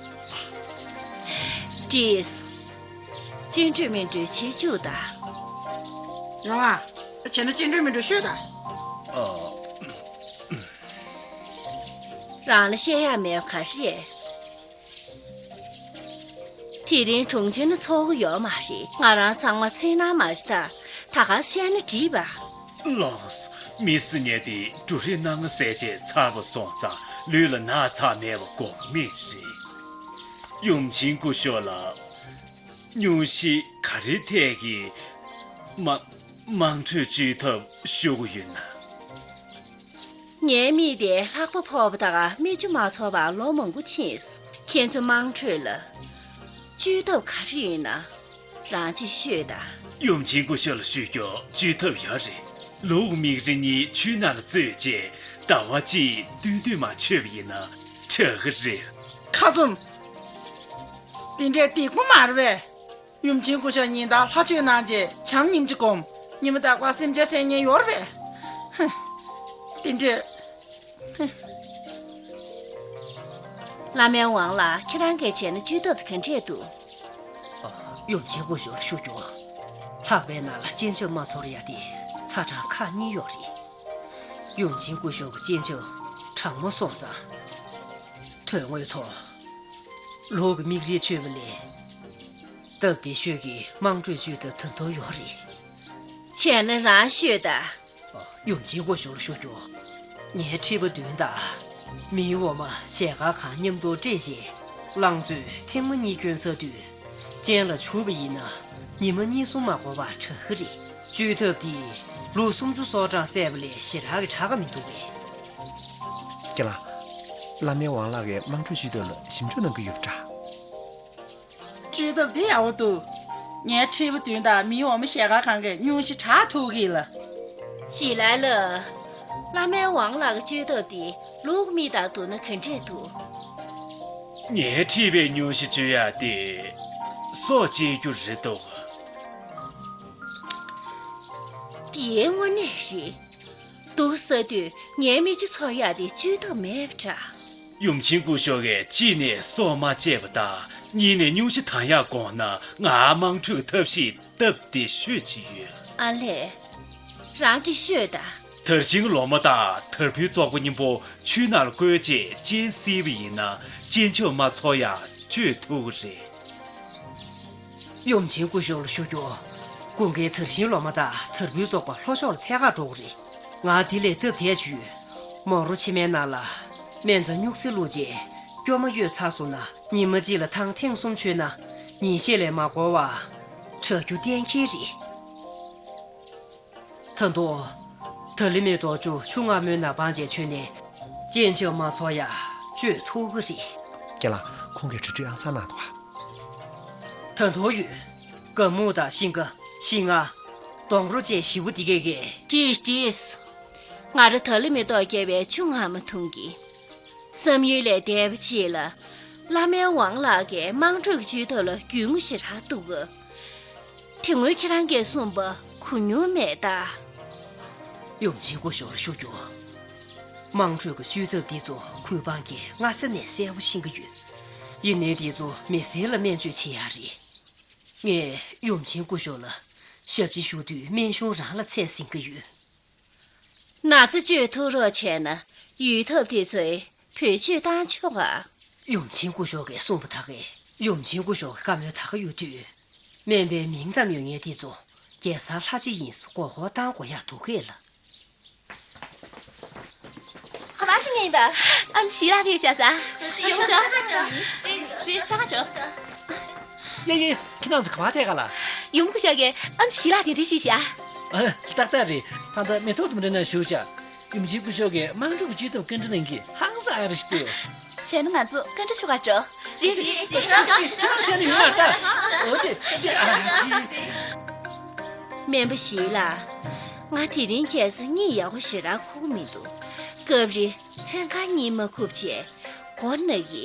ཏིས། བཅིངས་འགྲོལ་མི་འགྲོ་བྱེད་བཅུག་ད། ཡོང་ཨ། བྱས་ན་བཅིངས་འགྲོལ་མི་འགྲོ་ཤོད་ད། ཨ། རང་ལ་བཤད་ཡག་མེད་པ་ག་རེ་རེད། དེ་རིང་གྲོང་ཁྱེར་ན་ཚོགས་གི་ཡོད་མ་རེད། ང་རང་ཚང་མ་འཚེར་སྣང་མ་བྱེད་ད། ད་ག་བཤད་ན་འགྲིག་པ། ལགས་སོ། མི་སུ་ཉལ་ཏེ་འབྲུ་རིགས་སྣ་ལྔ་ཟས་བྱས་ཚར་བ་སོང་ཙང་ལུས་ལ་ན་ཚ་མེད་པ་དགོས་མེད་རེད། ཡུམ་ཆེན་སྐུ་ཞབས་ལ་སྙུང་གཞི་ག་རེ་ཐད་ཀྱི་མ་དམངས་ཁྲོད་བཅོས་ཐབས་ཞུ་དགོས་ཡོད་ན། ངའི་མིག་དེ་ལྷགས་པ་ཕོག་པ་དང་མིག་ཆུ་མ་ཚོར་བར་ལོ་མང་པོ་ཕྱིན་སོང་། ཁྱེད་ཚོ་དམངས་ཁྲོད་ལ་བཅོས་ཐབས་ག་རེ་ཡོད་ན་རང་གཅིག་ཤོད་དང་། ཡུམ་ཆེན་སྐུ་ཞབས་ལ་ཞུ་རྒྱུ་བཅོས་ཐབས་ཡོད་རེད། ལུག་མིག་རིལ་གཉིས་ཆུའི་ནང་ལ་བཙོས་རྗེས་ཟླ་བ་གཅིག་བསྟུན་བསྟུན་མ་མཆོད་པ་ཡིན་ན་དྲག་གི་རེད། ཁ་ཙུམ། དེ་འདྲའི་སྡུག་པོ་མ་རེད་པས། ཡུམ་ཆེན་སྐུ་ཞབས་ཉིན་ལྟར་ལྷ་མཆོད་གནང་རྗེས་བྱམས་སྙིང་རྗེ་སྒོམ། ཉི་མ་རྟག་པར་སེམས་ཅན་སེམས་ཉེན་ཡོད་རེད་པས། ཧུ། དེ་འདྲས། ཧུ། བླ་མའི་ཝང་ལགས། ཁྱེད་རང་གིས་བྱས་ན་བཅོས་ཐབས་དེ་ག་འདྲས་འདུག། ཨ། ཡུམ་ཆེན་སྐུ་ཞབས་ལ་ཞུ་རྒྱུ། ལྷགས་པའི་ནང་ལ་སྤྱན་ཆབ་མ་ཚོར་ཡ་དེ་ཚ་གྲང་ཁག་གཉིས་ཡོད་རེད། ཡུམ་ཆེན་སྐུ་ཞབས་ཀྱི་སྤྱན་ཆབ་གྲང་མོ་སོང་ཙང་། དོན་དངོས་ཐོག་ལུག་གི་མིག་རིལ་མཆོད་པ་ལས། སྟབས་བདེ་ཤོས་ཀྱི་དམངས་ཁྲོད་བཅོས་ཐབས་ད་དུང་ཡོད་རེད། བྱས་ན་རང་ཤོད་ད། ཡུམ་ཆེན་སྐུ་ཞབས་ལ་ཞུ་རྒྱུ། ངའི་མཁྲིས་པ་བདུན་དང་། མིའི་འོ་མ་ཞལ་དཀར་གང་མཉམ་དུ་བཀྲེས་རྗེས་རླངས་བཙོས་ཐེངས་མ་གཉིས་བསྐྱོན་ཚར་དུས། སྤྱན་ལ་བྱུག་པ་ཡིན་ན་ཉི་མ་གཉིས་གསུམ་མ་འགོར་བར་དྲག་གི་རེད། བཅོས་ཐབས་འདིས་ལུག་སུམ་ཅུ་སོ་གྲངས་བསད་པ་ལས་ཞེ་དྲག་གི་དྲག་ག་མི་འདུག་གས། རྒན་ལགས། བླ་མའི་ཝང་ལགས་ཀྱིས་དམངས་ཁྲོད་བཅོས་ཐབས་ལ་ཞིབ་འཇུག་གནང་གི་ཡོད་པ་འདྲ། བཅོས་ཐབས་འདི་ཡག་པོ་འདུག། ངའི་མཁྲིས་པ་བདུན་དང་མིའི་འོ་མ་ཞལ་དཀར་གང་གི་སྙུང་གཞི་དྲག་ཐུབ་ཀྱི་ལ། ཞི་ལའི་ལ། བླ་མའི་ཝང་ལགས་ཀྱི་བཅོས་ཐབས་འདི་ལུག་མིག་དང་བསྡུར་ན་ག་འདྲས་འདུག། ངའི་མཁྲིས་པའི་སྙུང་གཞི་བཅོས་ཡག་དེ་སྲོག་བཅད་རྒྱུ་རེད་འདུག། དེ་དངོས་གནས་རེད། འདུག་ཟེར་དུས་ངའི་མིག་ཆུ་ཚོར་ཡག་དེ་བཅོས་ཐབས་མེད་པ་འདྲ། ཡུམ་ཆེན་སྐུ་ཞབས་ཀྱིས་གཅིག་ནས་སྲོག་མ་བཅད་པ་དང་གཉིས་ནས་སྙུང་གཞི་དང་ཡག་དགོངས་ན་ང་དམངས་ཁྲོད་ཀྱི་ཐབས་ཤེས་སྟབས་བདེ་ཤོས་ཅིག་ཡོད། ཨ་ལས། རང་གཅིག་ཤོད་ད། དར་ཤིང་ལོ་མ་དང་དར་འབུའི་བཙོག་པ་གཉིས་པོ་ཆུའི་ནང་ལ་བསྐོལ་རྗེས་སྤྱན་བསིལ་བ་ཡིན་ན་སྤྱན་ཆབ་མ་ཚོར་ཡག་བཅོས་ཐུབ་ཀྱི་རེད། ཡུམ་ཆེན་སྐུ་ཞབས་ལ་ཞུ་རྒྱུ། དགུན་ཁའི་དར་ཤིང་ལོ་མ་དང་དར་འབུའི་བཙོག་པ་ལྷོ་ཕྱོགས་ལ་འཚོལ་གར་འགྲོ་གི་རེད། ང་དེ་ལས་སྟབས་བདེ་ཅིག་ཡོད། མོ་རོ་ཕྱེ་མའི་ནང་ལ་སྨན་རྩྭ་སྨྱུག་སིལ་བླུགས་རྗེས་སྐྱོ་མ་གཡོས་ཚར་སོང་ན་ཉི་མ་གཅིག་ལ་ཐང་ཐེངས་གསུམ་མཆོད་ན་ཉིན་ཤས་ལས་མ་འགོར་བར་དྲག་རྒྱུ་གཏན་འཁེལ་རེད། ད་དུང་། ད་ལི་མེ་ཏོག་ཅུ་ཆུ་མངར་མོའི་ནང་སྦངས་བྱས་མཆོད་ནས་སྤྱན་ཆབ་མ་ཚོར་ཡག་བཅོས་ཐུབ་ཀྱི་རེད། རྒན་ལགས། ཁོང་གིས་གྲ་སྒྲིག་ཨང་གསར་གནང་འདུག་ག། ད་དུང་ཡོད། ག་སྨུག་དང་ཤིང་ཀ་ཤིང་ང་། སྡོང་གྲོ་བཅས་ཞེ་པོ་འདི་གས་གས། ཏིས་ཏིས། ང་རང་ད་ལི་མེ་ཏོག་བརྒྱབ་པའི་ཆུ་མངར་མོ་འཐུང་གི། བསམ་ཡུལ་ལས་འདས་པ་ཅིག་ལ། བླ་མའི་ཝང་ལགས་ཀྱིས་དམངས་ཁྲོད་ཀྱི་བཅོས་ཐབས་ལ་རྒྱུས་མངའ་ཞེ་དྲག་འདུག་ག། དེ་སྔོན་ཁྱེད་རང་གིས་གསུངས་པ་ གོ་མྱོང་མེད་ད། ཡུམ་ཆེན་སྐུ་ཞབས་ལ་ཞུ་རྒྱུ། དམངས་ཁྲོད་ཀྱི་བཅོས་ཐབས་འདི་ཚོ་གུས་འབངས་ཀྱིས་སྔ་ས་ནས་གསལ་པོ་ཤེས་ཀྱི་ཡོད། ཡིན་ནའི་འདི་ཚོ་མི་སེར་ལ་སྨན་བཅོས་བྱེད་ཡག་རེད། ངས་ཡུམ་ཆེན་སྐུ་ཞབས་ལ་ཞབས་ཕྱི་ཞུ་དུས་སྨན་གཞུང་རང་ལ་འཚོལ་ཟིན་གྱི་ཡོད། ན་ཚ་བཅོས་ཐུབ་རོགས་བྱས་ན་ཡུལ་ཐབ་དེ་ཚོའི་བེད་སྤྱོད་བཏང་ཆོག་ག་ཡུམ་ཆེན་སྐུ་ཞབས་ཀྱིས་གསུངས་པ་ད་གས་ཡུམ་ཆེན་སྐུ་ཞབས་ཀྱི་བཀའ་མོལ་ད་ག་ཡོད་དུས། སྨན་པའི་མིང་ཙམ་ཡོད་མཁན་དེ་ཚོ་རྒྱལ་སར་ལྷ་རྗེ་ཡིན་ཟེར་མགོ་སྐོར་བཏང་དགོས་ཡག་འདུག་གས་ལ། ག་པར་འགྲོ་མཁན་ཡིན་པ། ཨ་མ་ཞིག་ལ་ཕེབས་ཤག་ཟེར། ཡོང་ཆོག་ད་ག་འགྲོ། ཡ་ཡ། ཁྱེད་རང་ཚོ་ག་པར་ཐད་ག་ལ། ཡུམ་སྐུ་ཞབས་ཀྱིས་ཨ་མ་ཞིག་ལ་དེ་འདྲ་ཞིག་བཤད། ཨ། ཏག་ཏག་རེད། ད་ལྟ་མེ་ཏོག་དུམ་གྲ་ན་བཞུགས་ཤག་ཡུམ་ཆེན་སྐུ་ཞབས་ཀྱིས་དམངས་ཁྲོད་ཀྱི་བཅོས་ཐབས་བཀའ་འདྲི་གནང་གི་ཧང་སང་ཨ་རེ་ཞིག་འདུག་བྱས་ན་ང་ཚོ་བཀའ་འདྲི་ཞུ་གར་འགྲོ། རེད་རེད་རེད། འགྲོ་འགྲོ་འགྲོ། དེ་ནི་ཡོད་ན་ད། འོ་དེ་དེ་ཨ་ཅི། སྨན་པ་ཞིག་ལ། ང་དེ་རིང་ཁ་སང་གཉིད་ཡག་པོ་ཞེ་དྲག་ཁུག་མི་འདུག་སྐབས་རེ་མཚན་གང་གཉིད་མ་ཁུག་བྱས་མགོ་ན་གི།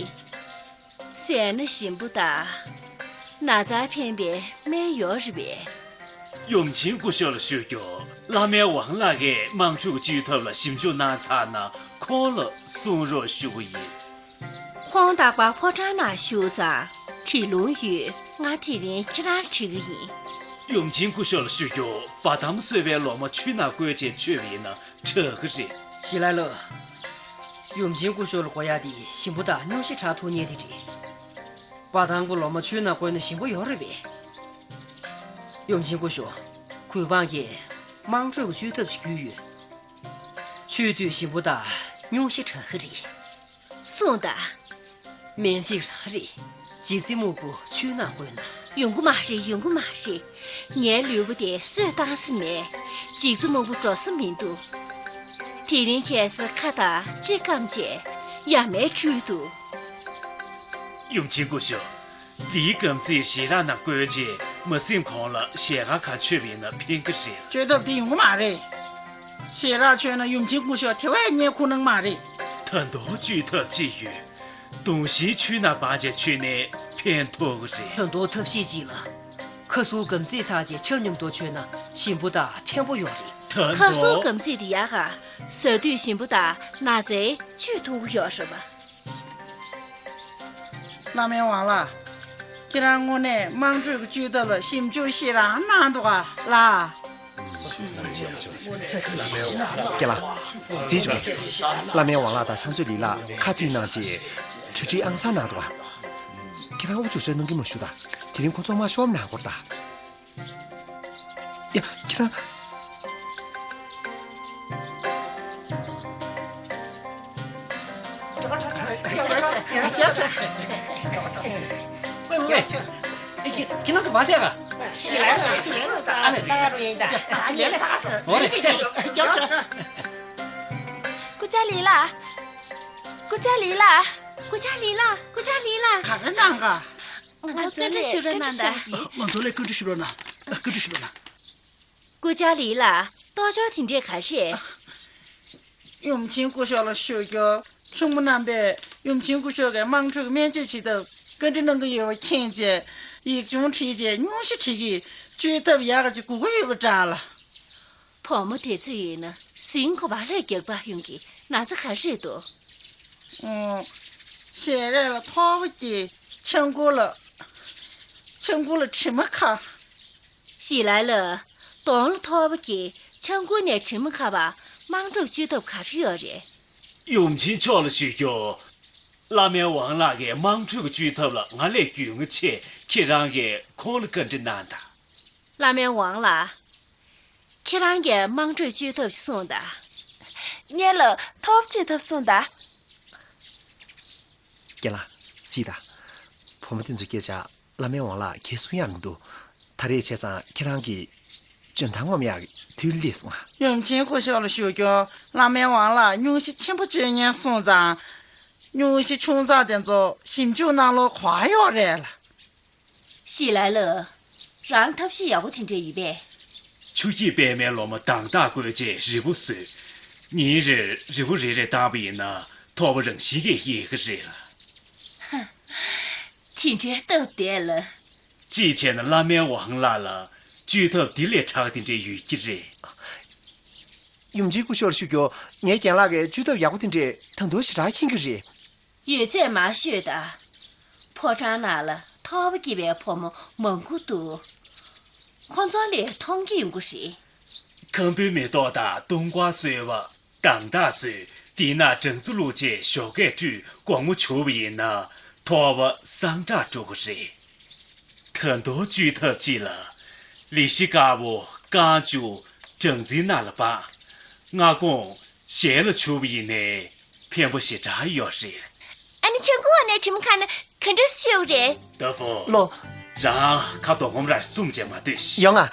ཟས་སྣ་ཞིམ་པོ་དང་། ན་ཚར་ཕན་པའི་སྨན་ཡོད་རེད་པས། ཡུམ་ཆེན་སྐུ་ཞབས་ལ་ཞུ་རྒྱུ། བླ་སྨན་ཝང་ལགས་ཀྱིས་དམངས་ཁྲོད་ཀྱི་བཅོས་ཐབས་ལ་ཞིབ་འཇུག་གནང་ཚར་ན་ཁོང་ལ་གསུང་རོགས་ཞུ་གི་ཡིན། ཁོང་རྟག་པར་ཕོ་བྲང་ནང་བཞུགས་ཙང་དྲི་ལོང་ཡོད། ང་དེ་རིང་ཁྱེད་རང་འདྲི་གི་ཡིན། ཡུམ་ཆེན་སྐུ་ཞབས་ལ་ཞུ་རྒྱུ། བ་དམ་གསོལ་བའི་ལོ་མ་ཆུ་ནང་བསྐོལ་བྱས་མཆོད་པ་ཡིན་ན་དྲག་གི་རེད། ཞིག་ལ་ལོ། ཡུམ་ཆེན་སྐུ་ཞབས་ལ་དགོས་ཡག་དེ་ཞིམ་པོ་དང་སྙུང་གཞི་དྲག་ཐུབ་མཁན་དེ་རེད། བ་དམ་གྱི་ལོ་མ་ཆུ་ནང་བསྐོལ་ན་ཞིམ་པོ་ཡོད་རེད་པས། ཡུམ་ཆེན་སྐུ་ཞབས། གུས་འབངས་ཀྱིས་དམངས་ཁྲོད་ཀྱི་བཅོས་ཐབས་ཤིག་བརྒྱུད་ཡོད། མཆོད་དུས་ཞིམ་པོ་དང་སྙུང་གཞི་དྲག་གི་རེད། གསུངས་དང་། སྨན་གཅིག་རང་རེད། ཇི་བསིལ་སྨུག་པོ་ཆུ་ནང་བསྐོལ་ན། ཡོང་གི་མ་རེད། ཡོང་གི་མ་རེད། ངའི་ལུས་པོ་དེ་གསོས་བཏང་ས་མེད། ཇི་བསིལ་སྨུག་པོ་འགྲོ་ས་མི་འདུག་དེ་རིང་ཁ་སང་ཁ་དང་ལྕེ་སྐམ་བྱས་ཡ་མའི་འཁྲུལ་འདུག་ཡུམ་ཆེན་སྐུ་ཞབས། ལིའི་སྐམ་རྫས་ཞལ་རས་ནང་བསྐོལ་རྗེས་མ་ཟིན་གོང་ལ་ཞལ་དཀར་ཁ་མཆོད་པ་ཡིན་ན་ཕན་གི་རེད། བཅོས་ཐབས་དེ་ཡོང་གི་མ་རེད། ཞལ་རས་མཆོད་ན་ཡུམ་ཆེན་སྐུ་ཞབས་དེ་བས་གཉིད་ཁུག་གནང་མ་རེད། ད་དུང་བཅོས་ཐབས་ཅིག་ཡོད། དུང་ཞེན་ཆུ་ནང་སྦངས་བྱས་མཆོད་ནས་ཕན་ཐོགས་གི་རེད། ད་དུང་ཐབས་ཤེས་ཅིག་ལ། ཁ་ཟུར་སྐམ་རྫས་བཏགས་བྱས་ཆབ་མཉམ་དུ་མཆོད་ན་ཞིམ་པོ་དང་ཕན་པོ་ཡོད་རེད། ད་ཁ་ཟུར་དུང་སྐམ་རྫས་དེ་ཡག་ག་ཟ་དུས་ཞིམ་པོ་དང་ན་ཚ་བཅོས་ཐུབ་ཀྱི་ཡོད་རེད་པ། བླ་སྨན་ཝང་ལགས། ཁྱེད་རང་དངོས་གནས་དམངས་ཁྲོད་ཀྱི་བཅོས་ཐབས་ལ་ཞིབ་འཇུག་ཞེ་དྲག་གནང་འདུག་ག་ལགས། རྒན་ལགས། གཟིགས་བྱུང་། བླ་སྨན་ཝང་ལགས་དང་ཕྱག་མཛོད་ལི་ལགས་ཁ་མཐུན་གནང་རྗེས་གྲ་སྒྲིག་ཨང་གསར་གནང་འདུག་ག་ཁྱེད་རང་དབུ་བཅུག་བཅུག་གནང་གི་མ་ཞུ་ད། དེ་རིང་ཁོ་ཚང་མ་ཤོམ་གནང་དགོས་ད། ཡ། ཁྱེད་རང་། ཁྱེད་རང་ཚོ་མ་བསྡད་ག་ཞིག་ལ་ཞིག་ལ་ཨ་ནི། ད་ག་རུ་ཡིན་ད། ཨ་ནི། འོ་རེད། སྐུ་བཅར་ལི་ལགས། སྐུ་བཅར་ལི་ལགས། སྐུ་བཅར་ལི་ལགས། སྐུ་བཅར་ལི་ལགས། ག་རེ་གནང་ག་ང་ཚོ་ལ་བཀའ་འདྲི་ཞུ་རོགས་གནང་དང་། ང་ཚོ་ལ་བཀའ་འདྲི་ཞུ་རོགས་གནང་། བཀའ་འདྲི་ཞུ་རོགས་གནང་། སྐུ་བཅར་ལི་ལགས། རྟོགས་འཆར་དེ་འདྲས་ག་རེ་རེད། ཡུམ་ཆེན་སྐུ་ཞབས་ལ་ཞུ་རྒྱུ། ཕྱུག་མོ་རྣམ་པས་ཡུམ་ཆེན་སྐུ་ཞབས་ཀྱིས་དམངས་ཁྲོད་ཀྱི་སྨན་བཅོས་བྱེད་ཐབས་བཀའ་འདྲི་གནང་གི་ཡོད་པ་མཁྱེན་བྱས། ཡིག་ཆུང་བྲིས་བྱས་སྙུང་གཞི་བྲིས་ཀྱིས་བཅོས་ཐབས་ཡག་ག་ཅིག་དགོས་ཀྱི་ཡོད་པ་འདྲ་ལ། བུ་མོ་དེ་ཚོ་ཡིན་ན་ཟིན་གོ་བ་ལས་རྒྱག་པ་ཡོང་གི་ན་ཚ་ག་རེ་རེད་དོ། ཨོ། ཞལ་རས་ལ་ཐོར་བུ་སྐྱེས། ཆང་ཁུ་ལ། ཆང་ཁུ་ལ་དྲི་མ་ཁ། ཞིག་ལ་ལ། གདོང་ལ་ཐོར་བུ་སྐྱེས། ཆང་ཁུ་ནས་དྲི་མ་ཁ་བ། དམངས་ཁྲོད་བཅོས་ཐབས་ག་རེ་ཡོད་རེད། ཡུམ་ཆེན་མཆོག་ལ་ཞུ་རྒྱུ། བླ་སྨན་ཝང་ལགས་ཀྱིས་དམངས་ཁྲོད་ཀྱི་བཅོས་ཐབས་ལ་ང་ལས་རྒྱུས་མངའ་ཆེ། ཁྱེད་རང་གིས་ཁོང་ལ་བཀའ་འདྲི་གནང་དང་། བླ་སྨན་ཝང་ལགས། ཁྱེད་རང་གིས་དམངས་ཁྲོད་བཅོས་ཐབས་ཤིག་གསུངས་དང་། ངས་ལ་ཐོབ་བཅོས་ཐབས་གསུངས་དང་། རྒན་ལགས། སྲིད་དང་། བུ་མོ་དེ་ཚོ་སྐད་ཆ་བླ་སྨན་ཝང་ལགས་གས་གསུང་ཡག་མི་འདུག་ད་རེས་བྱས་ཙང་ཁྱེད་རང་གིས་འཇོན་ཐང་ངོམ་ཡག་དུས་སླེབས་སོང་ང་། ཡུམ་ཆེན་སྐུ་ཞབས་ལ་ཞུ་རྒྱུ། བླ་སྨན་ཝང་ལགས་སྙུང་གཞི་ཆེན་པོ་བཅོས་མཁན་གསུངས་ཙང་། སྙུང་གཞི་ཆུང་ཙག་དེ་ཚོ་ཞིབ་འཇུག་གནང་ལོ་གོ་བ་ཡོད་རེད་ལ། ཞིག་ལ་ལ། རང་ཐབས་ཤེས་ཡག་པོ་དེ་འདྲ་ཡོད་པས། ཆུ་སྐྱེས་པད་མའི་ལོ་མ་དང་ཐག་བསྐོལ་རྗེས་རིལ་བུ་བཟོས། ཉིན་རེར་རིལ་བུ་རེ་རེ་བཏང་པ་ཡིན་ན་ཐོར་བུ་རང་བཞིན་གྱིས་ཡལ་གྱི་རེད་ལ། དེ་འདྲའི་སྟབས་བདེ་ལ། གཅིག་བྱས་ན་བླ་སྨན་ཝང་ལགས་ལ་ བཅོས་ཐབས་འདི་ལས་དྲག་དེ་འདྲས་ཡོད་ཀྱི་རེད། ཡུམ་ཆེན་སྐུ་ཞབས་ལ་ཞུ་རྒྱུ། ངའི་རྒན་ལགས་ཀྱིས་བཅོས་ཐབས་ཡག་པོ་དེ་འདྲས་ད་དུང་ཞེ་དྲག་མཁྱེན་གྱི་རེད། ཡོད་ཚད་མར་ཤོད་དང་། ཕོ་བྲང་ནང་ལ་ཐོག་པ་སྐྱེས་པའི་ཕོ་མོ་མང་པོ་འདུག་ཁོ་ཚོ་ལས་མཐོང་རྒྱུ་ཡོང་གི་རེད། ཁམ་བུའི་མེ་ཏོག་དང་ལྟུང་བ་གསོལ་བ། དམ་དྲག་གསོལ། དེ་ན་སྦྲང་རྩི་བླུགས་བྱས་ཞོགས་ཀས་བཀྲུས་དགོང་མོ་བྱུགས་པ་ཡིན་ན་ཐོག་པ་སངས་དྲག་འགྲོ་གི་རེད། ད་དུང་བཅོས་ཐབས་ཅིག་ལ། ལི་ཤི་དཀར་པོ་རྐང་བཅུ་སྦྲང་རྩིའི་ནང་ལ་སྦངས། སྔ་དགོང་ཞལ་ལ་བྱུགས་པ་ཡིན་ནའི་ཕན་པོ་ཞེ་དྲག་ཡོད་རེད། ཨ་ནི་ཆང་ཁུང་བ་ནས་དྲི་མ་ཁ་ན་ག་འདྲ་ཤེས་རེད། ཏ་ཧྥུ། ལོ། རང་ཁ་དོག་སྒོམ་ར་བཙུམ་བྱས་མ་སྡོད་ཤིག་ཡོང་ང་།